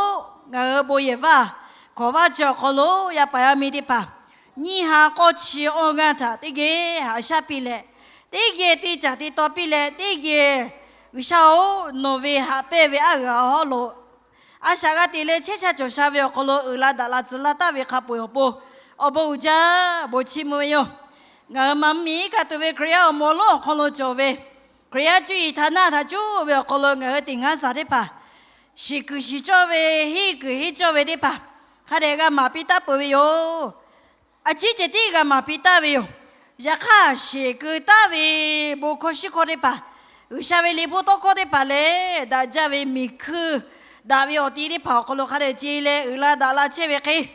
ngaˬ hui bon yehˬ vaˇ hkawˍ vaˇ chi awˬ hk'aw lo yaˇ paˍ yaˇ miˇ teˇ hpaˍ nyiˇ ha k'awˇ chi awˇ g'aˇ htaꞈ teˇ geh haꞈ shaˉ piˇ leh, teˇ geh te caˍ te taw piˇ leh, teˇ geh G'uiˬsha-oˬ, nawˬ ve haꞈ pehnˇ ve aˉ g'aˬ awˬ hawˉ lo a shaꞈ g'a te leh chehˇ sha cawˬ sha ve awˬ hk'aw lo uiˍ la daꞈ la tcuh laˇ taˍ ve hk'a peu-eˬ awˬ pon awˬ bon uiˍ jaˇ, bon chiˇ mvuh ve yoˬ. Ngaˬ hui maˇ miˬ iˉ kaˆ tuˬ ve Hkriꞈ yaˇ awˬ moˍ awˬ lonˉ awˬ hk'aw lo cawˬ ve, Hkriꞈ yaˇ cuˇ yiˍ htaꞈ naˆ htaꞈ cuˇ ve awˬ hk'aw lo ngaˬ hui teˇ g'aˇ shaˍ teˇ hpaˍ, shiˍ kuiˬ shiˍ cawˇ ve, henˇ kuiˬ henˇ cawˇ ve teˇ hpaˍ hk'a dehꞈ g'a maˍ piˇ taˍ peuˬ ve yoˬ. A ciˉ ceh tiˉ g'a maˍ piˇ taˍ ve yoˬ. Yaꞈ hk'aˇ, sheˍ keu taˍ ve bon hkawˇ shiˉ hkawˇ teˇ hpaˍ, G'uiˬsha ve liꞈ hpu tawˇ hkawˇ teˇ hpaˍ lehˬ, daꞈ jaˇ ve miˬ hkuiˇ daꞈ ve awˬ ti teˇ hpaˍ awˬ hk'aw lo hk'a dehꞈ ce leh uiˍ la daꞈ la chehˇ ve hk'e,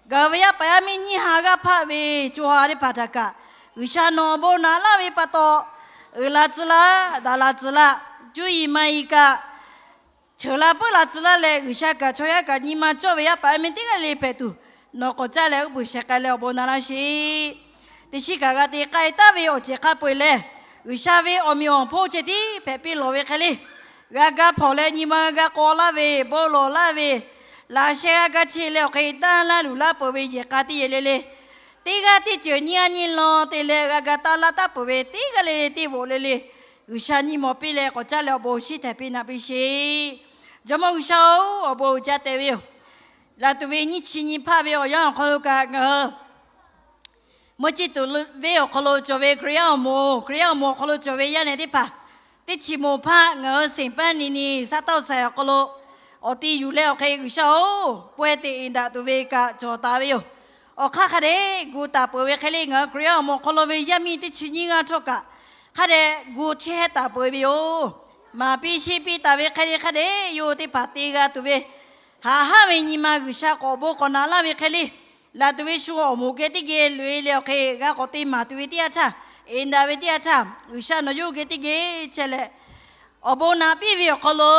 ngaˬ hui ve yaˇ paˍ yaˇ miˇ nyiˇ ha g'aˇ hpaˆ ve co ha teˇ hpaˍ htaꞈ kaꞈ G'uiˬsha nawˬ awˬ bon naꞈ laˇ ve pa taw, uiˍ la tcuh laˇ, daꞈ la tcuh laˇ, cuˇ yiˍ maˇ yiˍ kaꞈ cheuˬ la peuˬ la tcuh laˇ leh, G'uiˬsha kaꞈ chaw yaˇ kaꞈ nyi ma cawˇ ve yaˇ paˍ yaˇ miˇ teˇ g'aˇ le hpehꞈ tuˬ, nawˬ k'awꞈ caˇ leh uˉ peunˍ sheh k'ai leh awˬ bon naꞈ laˇ sheˍ. Teˇ shiˉ kaꞈ g'a te k'ai taˍ ve awˬ ceuˬ hk'a peu-eˬ lehˬ, G'uiˬsha ve awˬ meꞈ awˬ hponˇ ceh tiˉ hpehꞈ piˇ lawˬ ve hk'e le, g'a ga hpawnˬ leh nyi ma g'a k'aw laˇ ve, bon lawˬ laˇ ve, laꞈ sheh g'a ga che leh awˬ hk'e tanˇ laˇ luˬ laˇ peuˬ ve yehˬ k'a teˇ yehˬ le le, teˇ g'aˇ teˇ ceuˬ nyiˇ g'aˇ nyiˇ law te leh g'a ga tanˇ laˇ taˍ peuˬ ve teˇ g'aˇ le le teˇ voꞈ le le, G'uiˬsha nyi mawˬ piˇ leh k'awꞈ caˇ leh awˬ bon shinˉ htehˍ piˇ naꞈ piˇ sheˍ. Jawˇmawˇ G'uiˬsha-oˬ, awˬ bon uiˍ jaˇ tehꞈ ve yoˬ. Laˬ tuˬ ve nyiˇ chi nyi hpaˇ ve awˬ yanˇ awˬ hk'aw lo kaꞈ ngaˬ hui meuˇ chi tuˬ venˇ awˬ hk'aw lo cawˬ ve Hkriꞈ yaˇ awˬ moˍ, Hkriꞈ yaˇ awˬ moˍ awˬ hk'aw lo cawˬ ve yaˇ nehˬ teˇ hpaˍ, teˇ chi moˍ hpaˇ ngaˬ hui Saint Bethany South Taiwan awˬ hk'aw lo awˬ ti yuˬ leh awˬ hk'e G'uiˬsha-oˬ, pawehˇ te iˍ daꞈ tuˬ ve kaꞈ cawˬ taˍ ve yoˬ. Awˬ hk'aˇ hk'a dehꞈ gu taˍ peuˬ ve hk'e le, ngaˬ hui Hkriꞈ yaˇ awˬ moˍ awˬ hk'aw lo ve yaˇ miˇ teˇ chi nyiˇ g'aˇ htawˇ kaꞈ hk'a dehꞈ gu chehˇ taˍ peuˬ ve yoˬ. Maˍ piˇ sheˆ piˇ taˍ ve hk'e le, hk'a dehꞈ yawˇ teˇ hpaˍ te g'a tuˬ ve haꞈ haˉ ve nyi ma G'uiˬsha k'awꞈ bon k'awꞈ naꞈ laˇ ve hk'e le, laˬ tuˬ ve shu awˬ moˍ geh teˇ geh loꞈ-e leh awˬ hk'e g'a k'awꞈ te maˍ tuˬ ve teˇ yanˇ htaˇ, iˍ daꞈ ve teˇ yanˇ htaˇ, G'uiˬsha nawˬ yawˇ geh teˇ geh chehˇ leh awˬ bon naꞈ piˇ ve awˬ hk'aw lo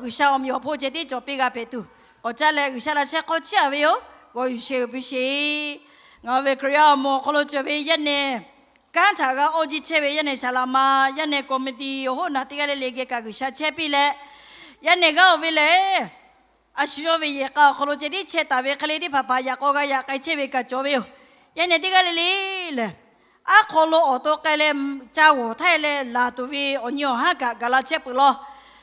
G'uiˬsha awˬ meꞈ awˬ hponˇ ceh tiˉ cawˬ piˇ g'a hpehꞈ tuˬ, k'awꞈ caˇ leh G'uiˬsha laꞈ sheh hk'aw chiˇ aꞈ ve yoˬ. G'aw yuˬ sheˍ-oˬ piˇ sheˍ. Ngaˬ hui ve Hkriꞈ yaˇ awˬ moˍ awˬ hk'aw lo cawˬ ve yaˇ nehˬ kanˉ htaꞈ g'a awˇ jiˇ chehˇ ve yaˇ nehˬ shaˍ laꞈ ma, yaˇ nehˬ committee awˬ hoˉ naˬ teˇ g'aˇ le le geh kaꞈ G'uiˬsha chehˇ piˇ leh, yaˇ nehˬ g'aˇ-oˬ ve lehˬ, a shu yawˇ ve yehˬ k'a awˬ hk'aw lo ceh tiˉ chehˇ taˍ ve hk'e le, teˇ hpaˍ hpaˍ yaꞈ k'aw g'a yaꞈ k'ai chehˇ ve kaꞈ cawˬ ve yoˬ. Yaˇ nehˬ teˇ g'aˇ le le lehˬ, aˉ hk'aw lo awˬ to k'ai leh ca g'awˬ htaˇ leh laˬ tuˬ ve awˬ nyi awˬ haˉ kaꞈ gaˬ la chehˇ peuˬ law.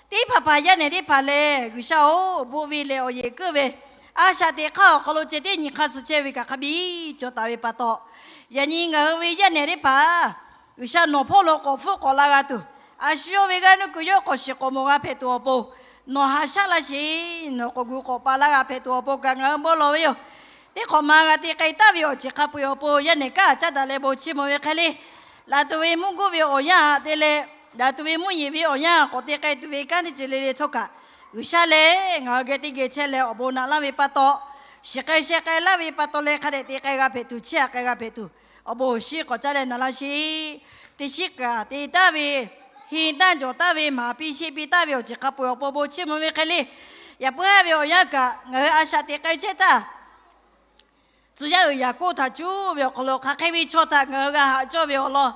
Teˇ hpaˍ hpaˍ yaˇ nehˬ teˇ hpaˍ lehˬ, G'uiˬsha-oˬ, bon ve leh awˬ yehˬ keuˆ ve a shaꞈ teꞈ hk'aˇ awˬ hk'aw lo ceh tiˉ nyi hk'aˇ suh chehˇ ve kaꞈ hk'a biˇ cawˬ taˍ ve pa taw, yaꞈ nyi ngaˬ hui ve yaˇ nehˬ teˇ hpaˍ G'uiˬsha nawˬ hpawˇ lo k'awꞈ hpfuhˆ k'awꞈ la g'a tuˬ, a shu yawˇ ve g'aˇ nuˇ kuiˬ yawˇ k'awꞈ shiˍ k'awꞈ mawˬ g'a hpehꞈ tuˬ awˬ pon, nawˬ haꞈ shaˉ laˇ sheˍ. Nawˬ k'awꞈ gu k'awꞈ pa laˇ g'a hpehꞈ tuˬ awˬ pon kaꞈ ngaˬ hui bon lawˬ ve yoˬ. Teˇ hk'awꞈ ma g'a te k'ai taˍ ve awˬ ceuˬ hk'a peu-eˬ awˬ pon yaˇ nehˬ kanˉ caˉ daꞈ leh bon chiˇ mvuh ve hk'e le, laˬ tuˬ ve mvuhˇ guˇ ve awˬ yanˇ te leh, laˬ tuˬ ve mvuhˇ yeˬ ve awˬ yanˇ k'awꞈ te k'ai tuˬ ve kanˉ teˇ ceuˬ le le htawˇ kaꞈ, G'uiˬsha lehˬ ngaˬ hui geh teˇ geh chehˇ leh awˬ bon naꞈ laˇ ve pa taw, shiˍ k'ai sheh k'ai laˇ ve pa taw leh hk'a dehꞈ te k'ai g'a hpehꞈ tuˬ, chiˇ aꞈ k'ai g'a hpehꞈ tuˬ, awˬ bon awˬ shinˉ k'awꞈ caˇ leh naꞈ laˇ sheˍ. Teˇ shiˉ kaꞈ te taˍ ve, henˇ taˇ jawˬ taˍ ve, maˍ piˇ sheˆ piˇ taˍ ve awˬ ceuˬ hk'a peu-eˬ awˬ pon bon chiˇ mvuh ve hk'e le, yaꞈ puiˉ haˉ ve awˬ yanˇ kaꞈ ngaˬ hui a shaꞈ teꞈ k'ai chehˇ htaˇ, tcuh yaˇ uiˍ yaꞈ k'oˆ htaꞈ cuˇ ve awˬ hk'aw lo hk'aˬ hk'e ve chaw htaꞈ ngaˬ hui g'a haꞈ cawˇ ve awˬ lawn,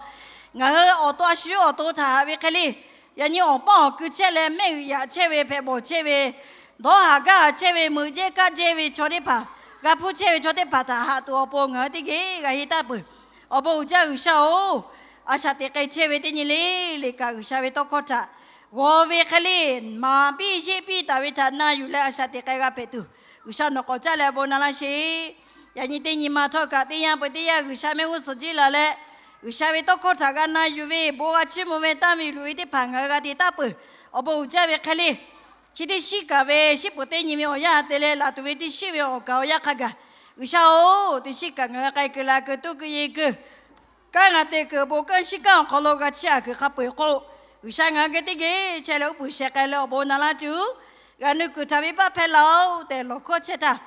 ngaˬ hui awˬ to a shu yawˇ awˬ to htaꞈ haꞈ ve hk'e le, yaꞈ nyi awˬ paˇ awˬ ku chehˇ leh mehˆ g'uiˬ yaꞈ chehˇ ve hpehꞈ bawˬ chehˇ ve dawˇ haˍ gaˇ haˍ chehˇ ve, meuꞈ jehˇ kaˆ jehˇ ve chaw teˇ hpaˍ, g'a hpuˇ chehˇ ve chaw teˇ hpaˍ htaꞈ haꞈ tuˬ awˬ pon ngaˬ hui teˇ geh g'a henˇ taˍ peuˬ. Awˬ bon uiˍ jaˇ G'uiˬsha-oˬ, a shaꞈ teꞈ k'ai chehˇ ve teˇ nyi le le kaꞈ, G'uiˬsha ve tawˇ hkawˇ htaꞈ g'aw ve hk'e le, maˍ piˇ sheˆ piˇ taˍ ve htaꞈ na yuˬ leh a shaꞈ teꞈ k'ai g'a hpehꞈ tuˬ, G'uiˬsha nawˬ k'awꞈ caˇ leh awˬ bon na laˇ sheˍ. Yaꞈ nyi teˇ nyi ma htawˇ kaꞈ, teˇ yanˇ peuˬ teˇ yanˇ G'uiˬsha mehˆ g'uˇ suhˍ jiˇ laˬ leh, G'uiˬsha ve tawˇ hkawˇ htaꞈ g'a na yuˬ ve, bon g'a chiˇ mvuh ve, tanˇ ve luˬ ve teˇ hpaˍ ngaˬ hui g'a te taˍ peuˬ. Awˬ bon uiˍ jaˇ ve hk'e le, chi teˇ shiˉ kaꞈ ve shiˉ peuˬ teˇ nyi ve awˬ yanˇ te leh, laˬ tuˬ ve teˇ shiˉ ve awˬ kaˍ awˬ yanˇ hk'a gaˬ, G'uiˬsha-oˬ, teˇ shiˉ kaꞈ ngaˬ hui k'ai kuiˬ la kuiˬ tuˉ kuiˬ ye kuiˬ, kanˉ ngaˬ te kuiˬ awˬ bon kanˉ shiˉ kanˉ awˬ hk'aw lo g'a chiˇ aꞈ kuiˬ hk'a peu-eˬ k'o, G'uiˬsha ngaˬ hui geh teˇ geh chehˇ leh uˉ peunˍ sheh k'ai leh awˬ bon na laˇ tuˬ, g'a nuˇ kuiˬ htaꞈ venˇbaˆ hpehˇ laˇ-oˬ tehꞈ lawˬ hkawˇ chehˇ htaˇ,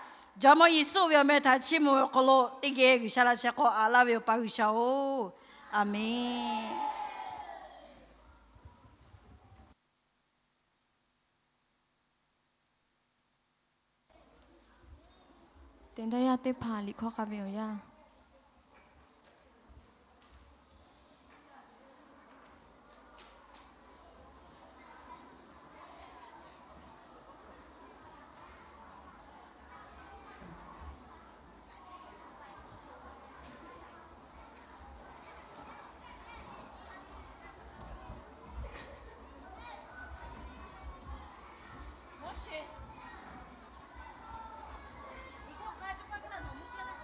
Jawˇmawˇ Yeˍsuˆ ve awˬ meh htaꞈ chiˇ mvuh ve awˬ hk'aw lo teˇ geh G'uiˬsha laꞈ sheh k'aw aꞈ laˇ ve awˬ pa G'uiˬsha-oˬ, Aˍmenˍ. Teꞈ daˇ yaˇ teˇ hpaˍ liꞈ hkawˇ k'a ve awˬ yanˇ. Moˉseˍ, iˉ kaˆ hk'a cawˇ kaˇ kaꞈ naˬ mawˬ mvuhˇ chehˇ laˇ.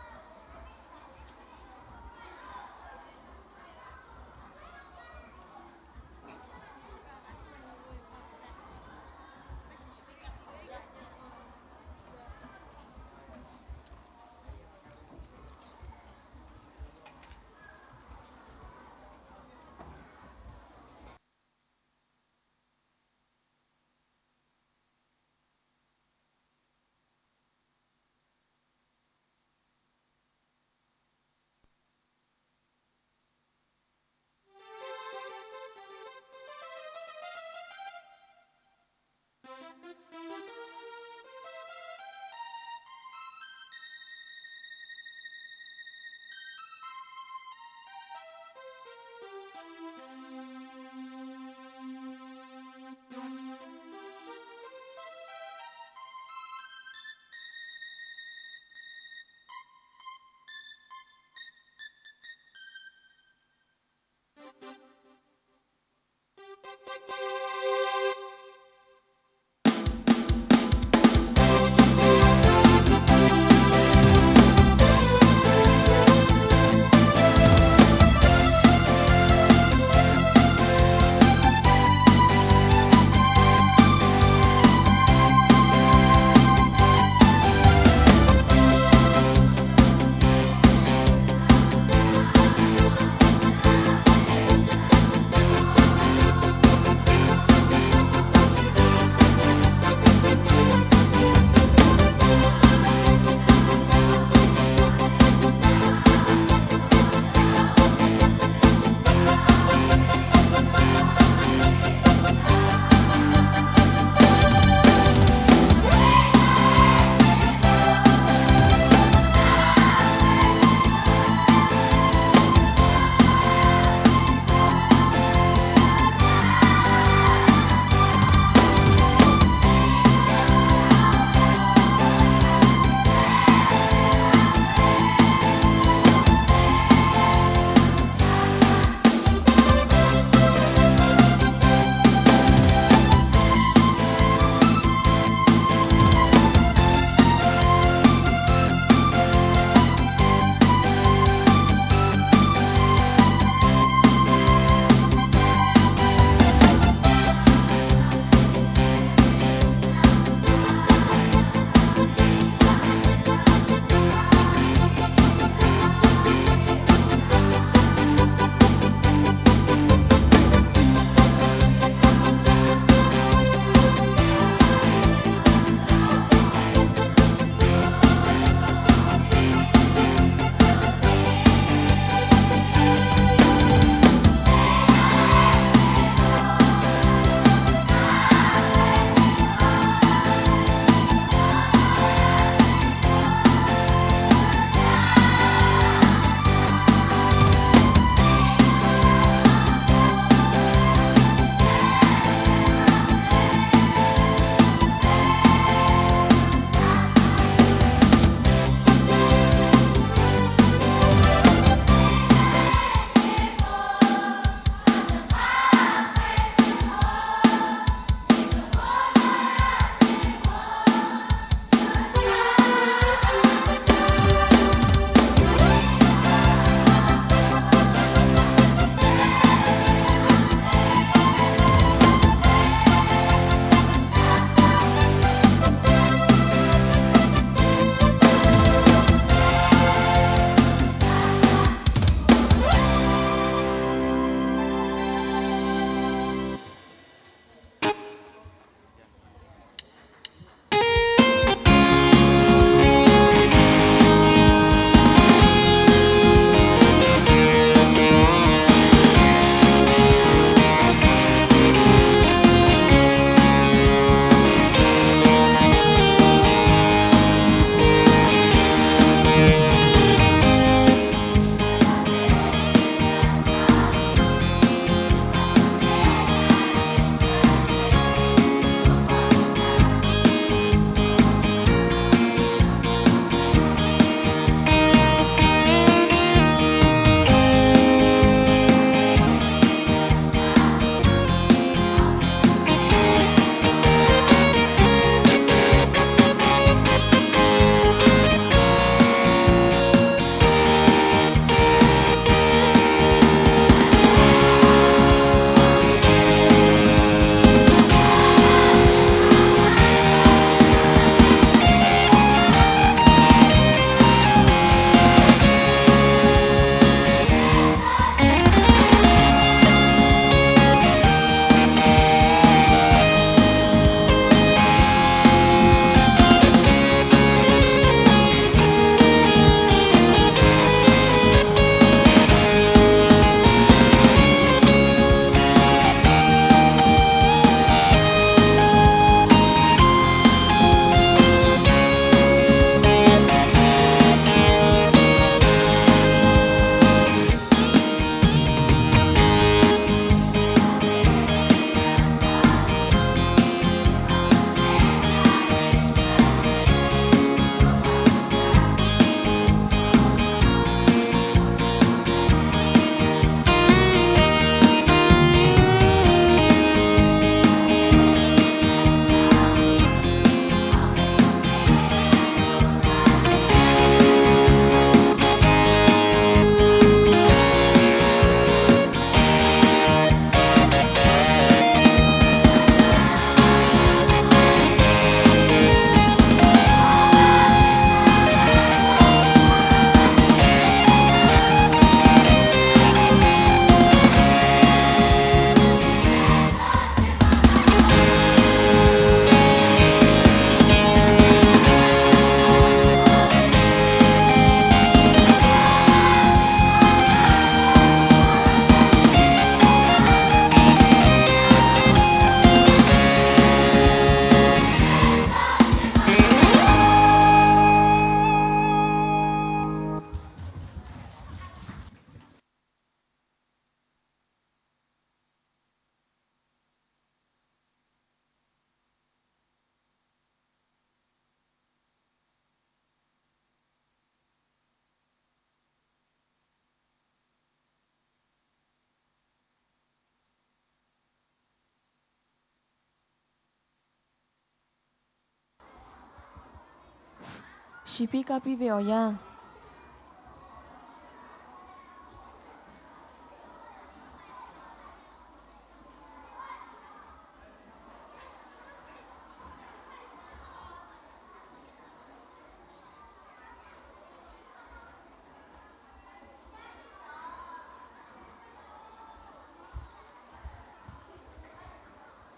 Shiˍ piˇ kaˇ piˇ ve awˬ yanˇ.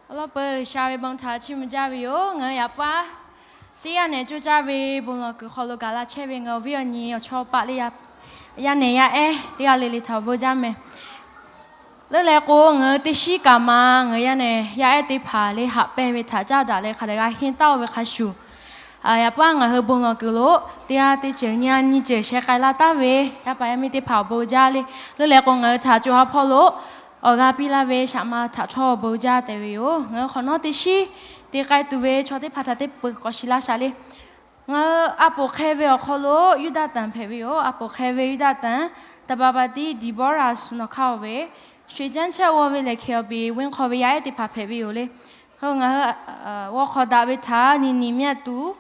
Awˬ lawn peuˬ, G'uiˬsha ve bon htaꞈ chiˇ mvuh jaˇ ve yoˬ. Ngaˬ hui yaꞈ paˇ Siˉyaˇ nehˬ coˇ caˇ ve bon lawˬ kuiˬ hk'aw lo gaˬ la chehˇ ve ngaˬ hui awˬ viˉ awˬ nyi awˬ chawˇ paˆ le, yaˇ nehˬ yaˇ ehˉ teˇ g'aˇ le le htaꞈ awˬ bon jaˇ mehˍ. Leuˉ leh k'o, ngaˬ hui teˇ shiˉ kaꞈ ma ngaˬ hui yaˇ nehˬ yaˇ ehˉ teˇ hpaˍ le haꞈ pehnˇ ve htaꞈ caˇ daꞈ leh hk'a dehꞈ g'a henˇ taˉ-o ve hk'a shuˍ, yaꞈ paˇ ngaˬ hui bon lawˬ kuiˬ lo teˇ g'aˇ teˇ ceuˬ nyi a nyi ceuˬ sheh k'ai laˇ taˍ ve, yaˇ paˍ yaˇ miˇ teˇ hpaˍ awˬ bon jaˇ le. Leuˉ leh k'o, ngaˬ hui htaꞈ co ha hpawˇ lo awˬ g'a piˇ laˇ ve shaꞈ ma htaꞈ htawˇ awˬ bon jaˇ tehꞈ ve yoˬ. Ngaˬ hui hk'awꞈ nawˉ teˇ shiˉ te k'ai tuˬ ve chaw teˇ hpaˍ htaꞈ teˇ peuˬ k'awꞈ shiˍ laˇ shaˍ le. Ngaˬ hui a poˍ hk'e ve awˬ hk'aw lo Yuˇdaꞈtanˍ hpehꞈ ve yoˬ. A poˍ hk'e ve Yuˇdaꞈtanˍ, ธรรมาภิบาล Deborah Sunakhao ve, ช่วยจังหวัด ve lehˬ hkeh awˬ piˍ เวร hk'aw ve yaˇ ehˉ teˇ hpaˍ hpehꞈ ve yoˬ le. Hui ngaˬ hui g'aw hk'aw daꞈ ve htaꞈ ni ni miˇ a tuˬ,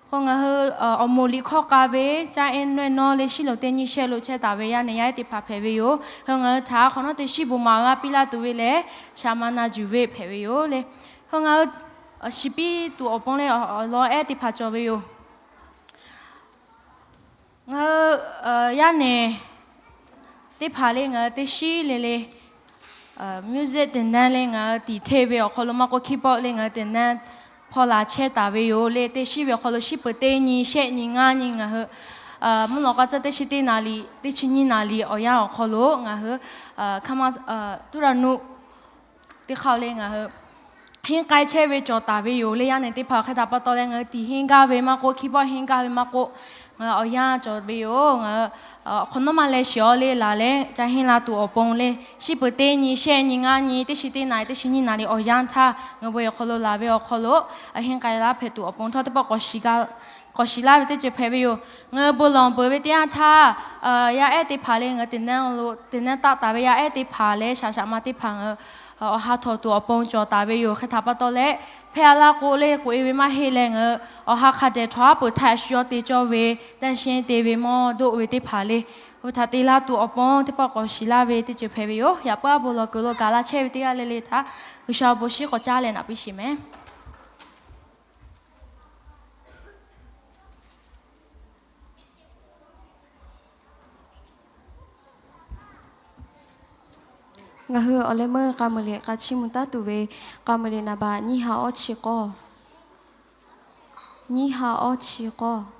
k'o ngaˬ hui awˬ moˍ liꞈ hkawˇ k'a ve caˇ ehˉ nawehˇ nawˇ le shiˉ loˍ teˇ nyi shehˆ lo chehˇ taˍ ve yaˇ nehˬ yaˇ ehˉ teˇ hpaˍ hpehꞈ ve yoˬ. Hui ngaˬ hui htaꞈ hk'awꞈ nawˉ teˇ shiˉ bon ma g'a piˇ laˇ tuˬ ve lehˬ, shaꞈ ma na juˬ ve hpehꞈ ve yoˬ le. Hui ngaˬ hui shiˍ piˇ tuˬ awˬ pon le awˬ lawn ehˉ teˇ hpaˍ cawˬ ve yoˬ. Ngaˬ hui yaˇ nehˬ teˇ hpaˍ le ngaˬ hui teˇ shiˉ le le music သင်တန်း le ngaˬ hui tiꞈ hteˇ ve awˬ hk'aw lo maˇ k'oˆ, keyboard le ngaˬ hui သင်တန်း hpawˇ la chehˇ taˍ ve yoˬ le. Teˇ shiˉ ve awˬ hk'aw lo shiˉ peuˬ teˇ nyi shehˆ nyi ngaˇ nyi ngaˬ hui mvuhˇ lawꞈ k'a tcuhˇ teˇ shiˉ teˇ naˍ liꞈ teˇ chi nyiˇ naˍ liꞈ awˬ yanˇ awˬ hk'aw lo ngaˬ hui ธรรมาภิบาล teˇ hk'aˇ le ngaˬ hui henˇ k'ai chehˇ ve cawˬ taˍ ve yoˬ le. Yaˇ nehˬ teˇ hpaˍ hk'e htaꞈ pa taw leh ngaˬ hui tiꞈ henˇ gaˇ ve maˇ k'oˆ, keyboard henˇ gaˇ ve maˇ k'oˆ, ngaˬ hui awˬ yanˇ cawˬ ve yoˬ. Ngaˬ hui hk'awꞈ nawˉ maˇ leh shiˍ-aw le laˬ leh ca henˇ la tuˬ awˬ pon le, shiˉ peuˬ teˇ nyi shehˆ nyi ngaˇ nyi teˇ chi teˇ naˍ teˇ chi nyiˇ naˍ liꞈ awˬ yanˇ htaˇ ngaˬ hui bon yehˬ awˬ hk'aw lo laˬ ve awˬ hk'aw lo henˇ k'ai laˇ hpehꞈ tuˬ awˬ pon htawˇ teˇ pawˆ k'awꞈ shiˍ laˇ ve teˇ ceuˬ hpehꞈ ve yoˬ. Ngaˬ hui bon lawˬ peuˬ ve teˇ yanˇ htaˇ, yaˇ ehˉ teˇ hpaˍ le ngaˬ hui သင်တန်း lo သင်တန်း taˆ taˍ ve yaˇ ehˉ teˇ hpaˍ leh shaꞈ shaꞈ ma teˇ hpaˍ ngaˬ hui awˬ ha htawnˍ tuˬ awˬ pon cawˬ taˍ ve yoˬ. Hk'e htaꞈ pa taw leh, hpehˇ a laˇ k'o le k'oꞈ e ve maˇ heˆ leh ngaˬ hui awˬ ha hk'a dehꞈ htawˍ haˉ peuˬ htaˇ a shu yawˇ te cawˇ ve, သန့်ရှင်း te ve mawˇ doˆ ve teˇ hpaˍ le, oˇ ve htaꞈ te laˇ tuˬ awˬ pon teˇ pawˆ k'awꞈ shiˍ laˇ ve teˇ ceuˬ hpehꞈ ve yoˬ. Yaꞈ puiˉ a bon lawˬ kuiˬ lo gaˬ la chehˇ ve teˇ g'aˇ le le htaꞈ G'uiˬsha awˬ bon shiˉ k'awꞈ caˉ leh naꞈ piˇ sheˍ mehˍ. Ngaˬ hui awˬ leh meuˇ k'a muiˬ liꞈ k'a chiˇ mvuh taˉ tuˬ ve, k'a muiˬ liꞈ naˍ baꞈ nyiˇ ha awˇ chi k'awˇ, nyiˇ ha awˇ chi k'awˇ.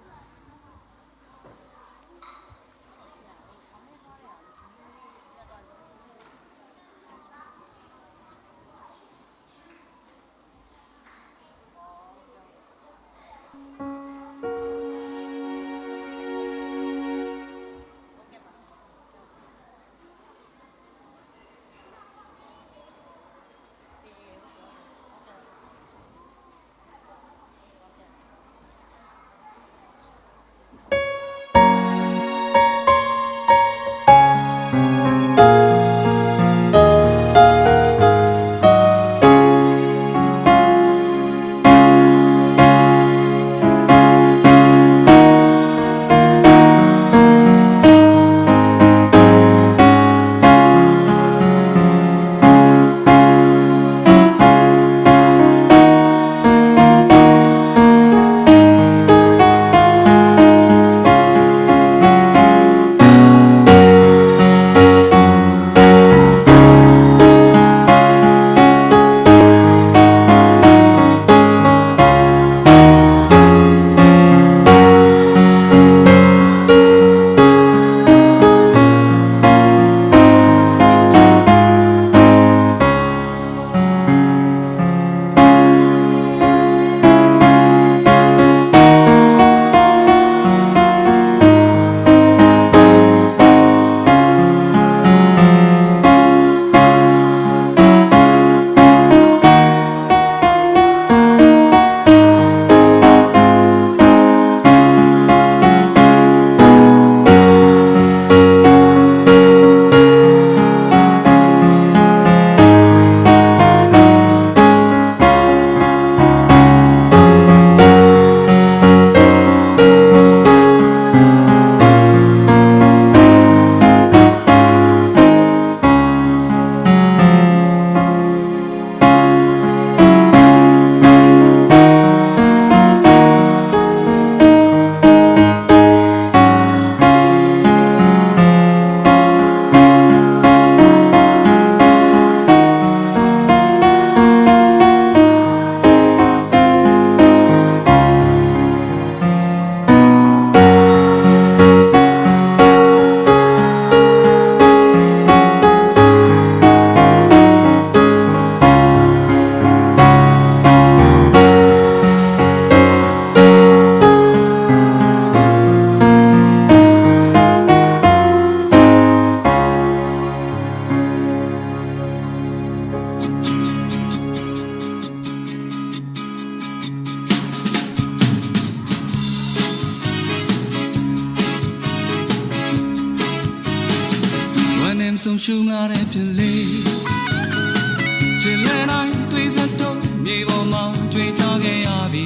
Shu mla leh hpehꞈ le. Ceˬ leh na tuˬ zeˇ to, myeˬ bawˬ ma co-e caˇ geh yaˇ ve,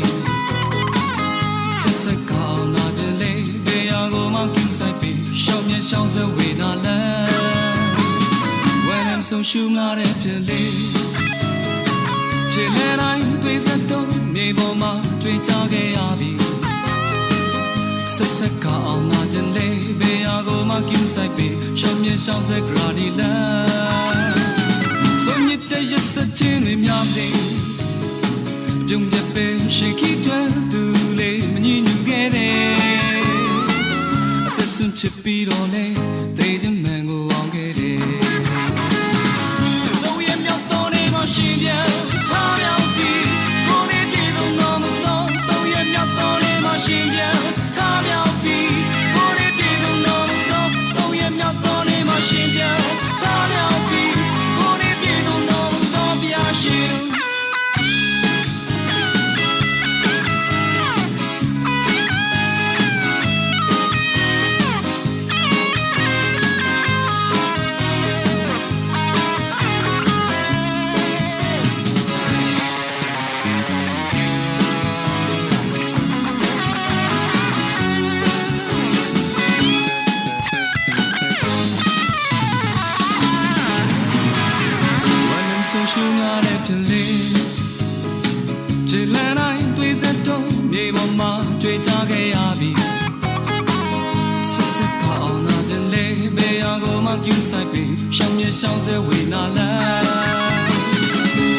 suhˆ suhˆ kaꞈ awˬ na ceˬ le, beˬ yaˇ g'aw maˇ kuˬ saiˍ peˍ, shaw mehˆ shaw zeˇ ve na leh, weh leh mvuhˇ shu mla leh hpehꞈ le. Ceˬ leh na tuˬ zeˇ to, myeˬ bawˬ ma co-e caˇ geh yaˇ ve, suhˆ suhˆ kaꞈ awˬ na ceˬ le, beˬ yaˇ g'aw maˇ kuˬ saiˍ peˍ, shaw mehˆ shaw zeˇ hk'a ni leh, suhˆ nyi teˇ yehˬ suhˆ chi ve myaˇ ve, pyonˇ yehˬ pehˇ sheˍ hkiˉ caweh tuˬ le, maˇ nyi nyi geh le, a teˇ suhˍ chi piˇ lawˬ leh, teˇ yehˬ mehˍ g'aw geh le. Dawˇ yehˬ myaꞈ taw leh maˇ sheˍ byaˇ, htaˇ myaꞈ piˇ, kawˆ leh piˇ tuˬ nawˬ mvuhˇ dawˇ. Dawˇ yehˬ myaꞈ taw leh maˇ sheˍ byaˇ, htaˇ myaꞈ piˇ, kawˆ leh piˇ tuˬ nawˬ mvuhˇ dawˇ. Dawˇ yehˬ myaꞈ taw leh maˇ sheˍ byaˇ, htaˇ myaꞈ piˇ, kawˆ leh piˇ tuˬ nawˬ mvuhˇ dawˇ piˇ a sheˍ. Weh leh mvuhˇ shu mla leh hpehꞈ le. Ceˬ leh na tuˬ zeˇ to, myeˬ bawˬ ma co-e caˇ geh yaˇ ve, suhˆ suhˆ kaꞈ awˬ na ceˬ le, beˬ yaˇ g'aw maˇ kuˬ saiˍ peˍ, shaw mehˆ shaw zeˇ ve na leh,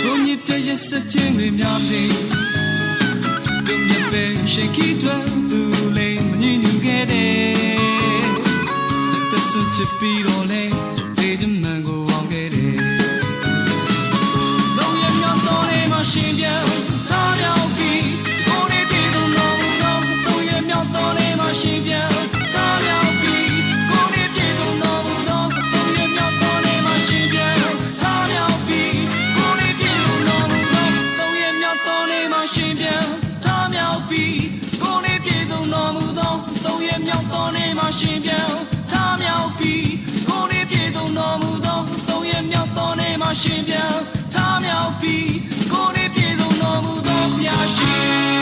suhˆ nyi teˇ yehˬ suhˆ chi ve myaˇ ve, pyonˇ yehˬ pehˇ sheˍ hkiˉ caweh tuˬ le, maˇ nyi nyi geh le, teˇ suhˍ chi piˇ lawˬ leh, teˇ yehˬ mehˍ g'aw geh le. Dawˇ yehˬ myaꞈ taw leh maˇ sheˍ byaˇ, htaˇ myaꞈ piˇ, kawˆ leh piˇ tuˬ nawˬ mvuhˇ dawˇ. Dawˇ yehˬ myaꞈ taw leh maˇ sheˍ byaˇ, htaˇ myaꞈ piˇ, kawˆ leh piˇ tuˬ nawˬ mvuhˇ dawˇ. Dawˇ yehˬ myaꞈ taw leh maˇ sheˍ byaˇ, htaˇ myaꞈ piˇ, kawˆ leh piˇ tuˬ nawˬ mvuhˇ dawˇ. Dawˇ yehˬ myaꞈ taw leh maˇ sheˍ byaˇ, htaˇ myaꞈ piˇ, kawˆ leh piˇ tuˬ nawˬ mvuhˇ dawˇ. Dawˇ yehˬ myaꞈ taw leh maˇ sheˍ byaˇ, htaˇ myaꞈ piˇ, kawˆ leh piˇ tuˬ nawˬ mvuhˇ dawˇ. Dawˇ yehˬ myaꞈ taw leh maˇ sheˍ byaˇ, htaˇ myaꞈ piˇ, kawˆ leh piˇ tuˬ nawˬ mvuhˇ dawˇ piˇ a sheˍ.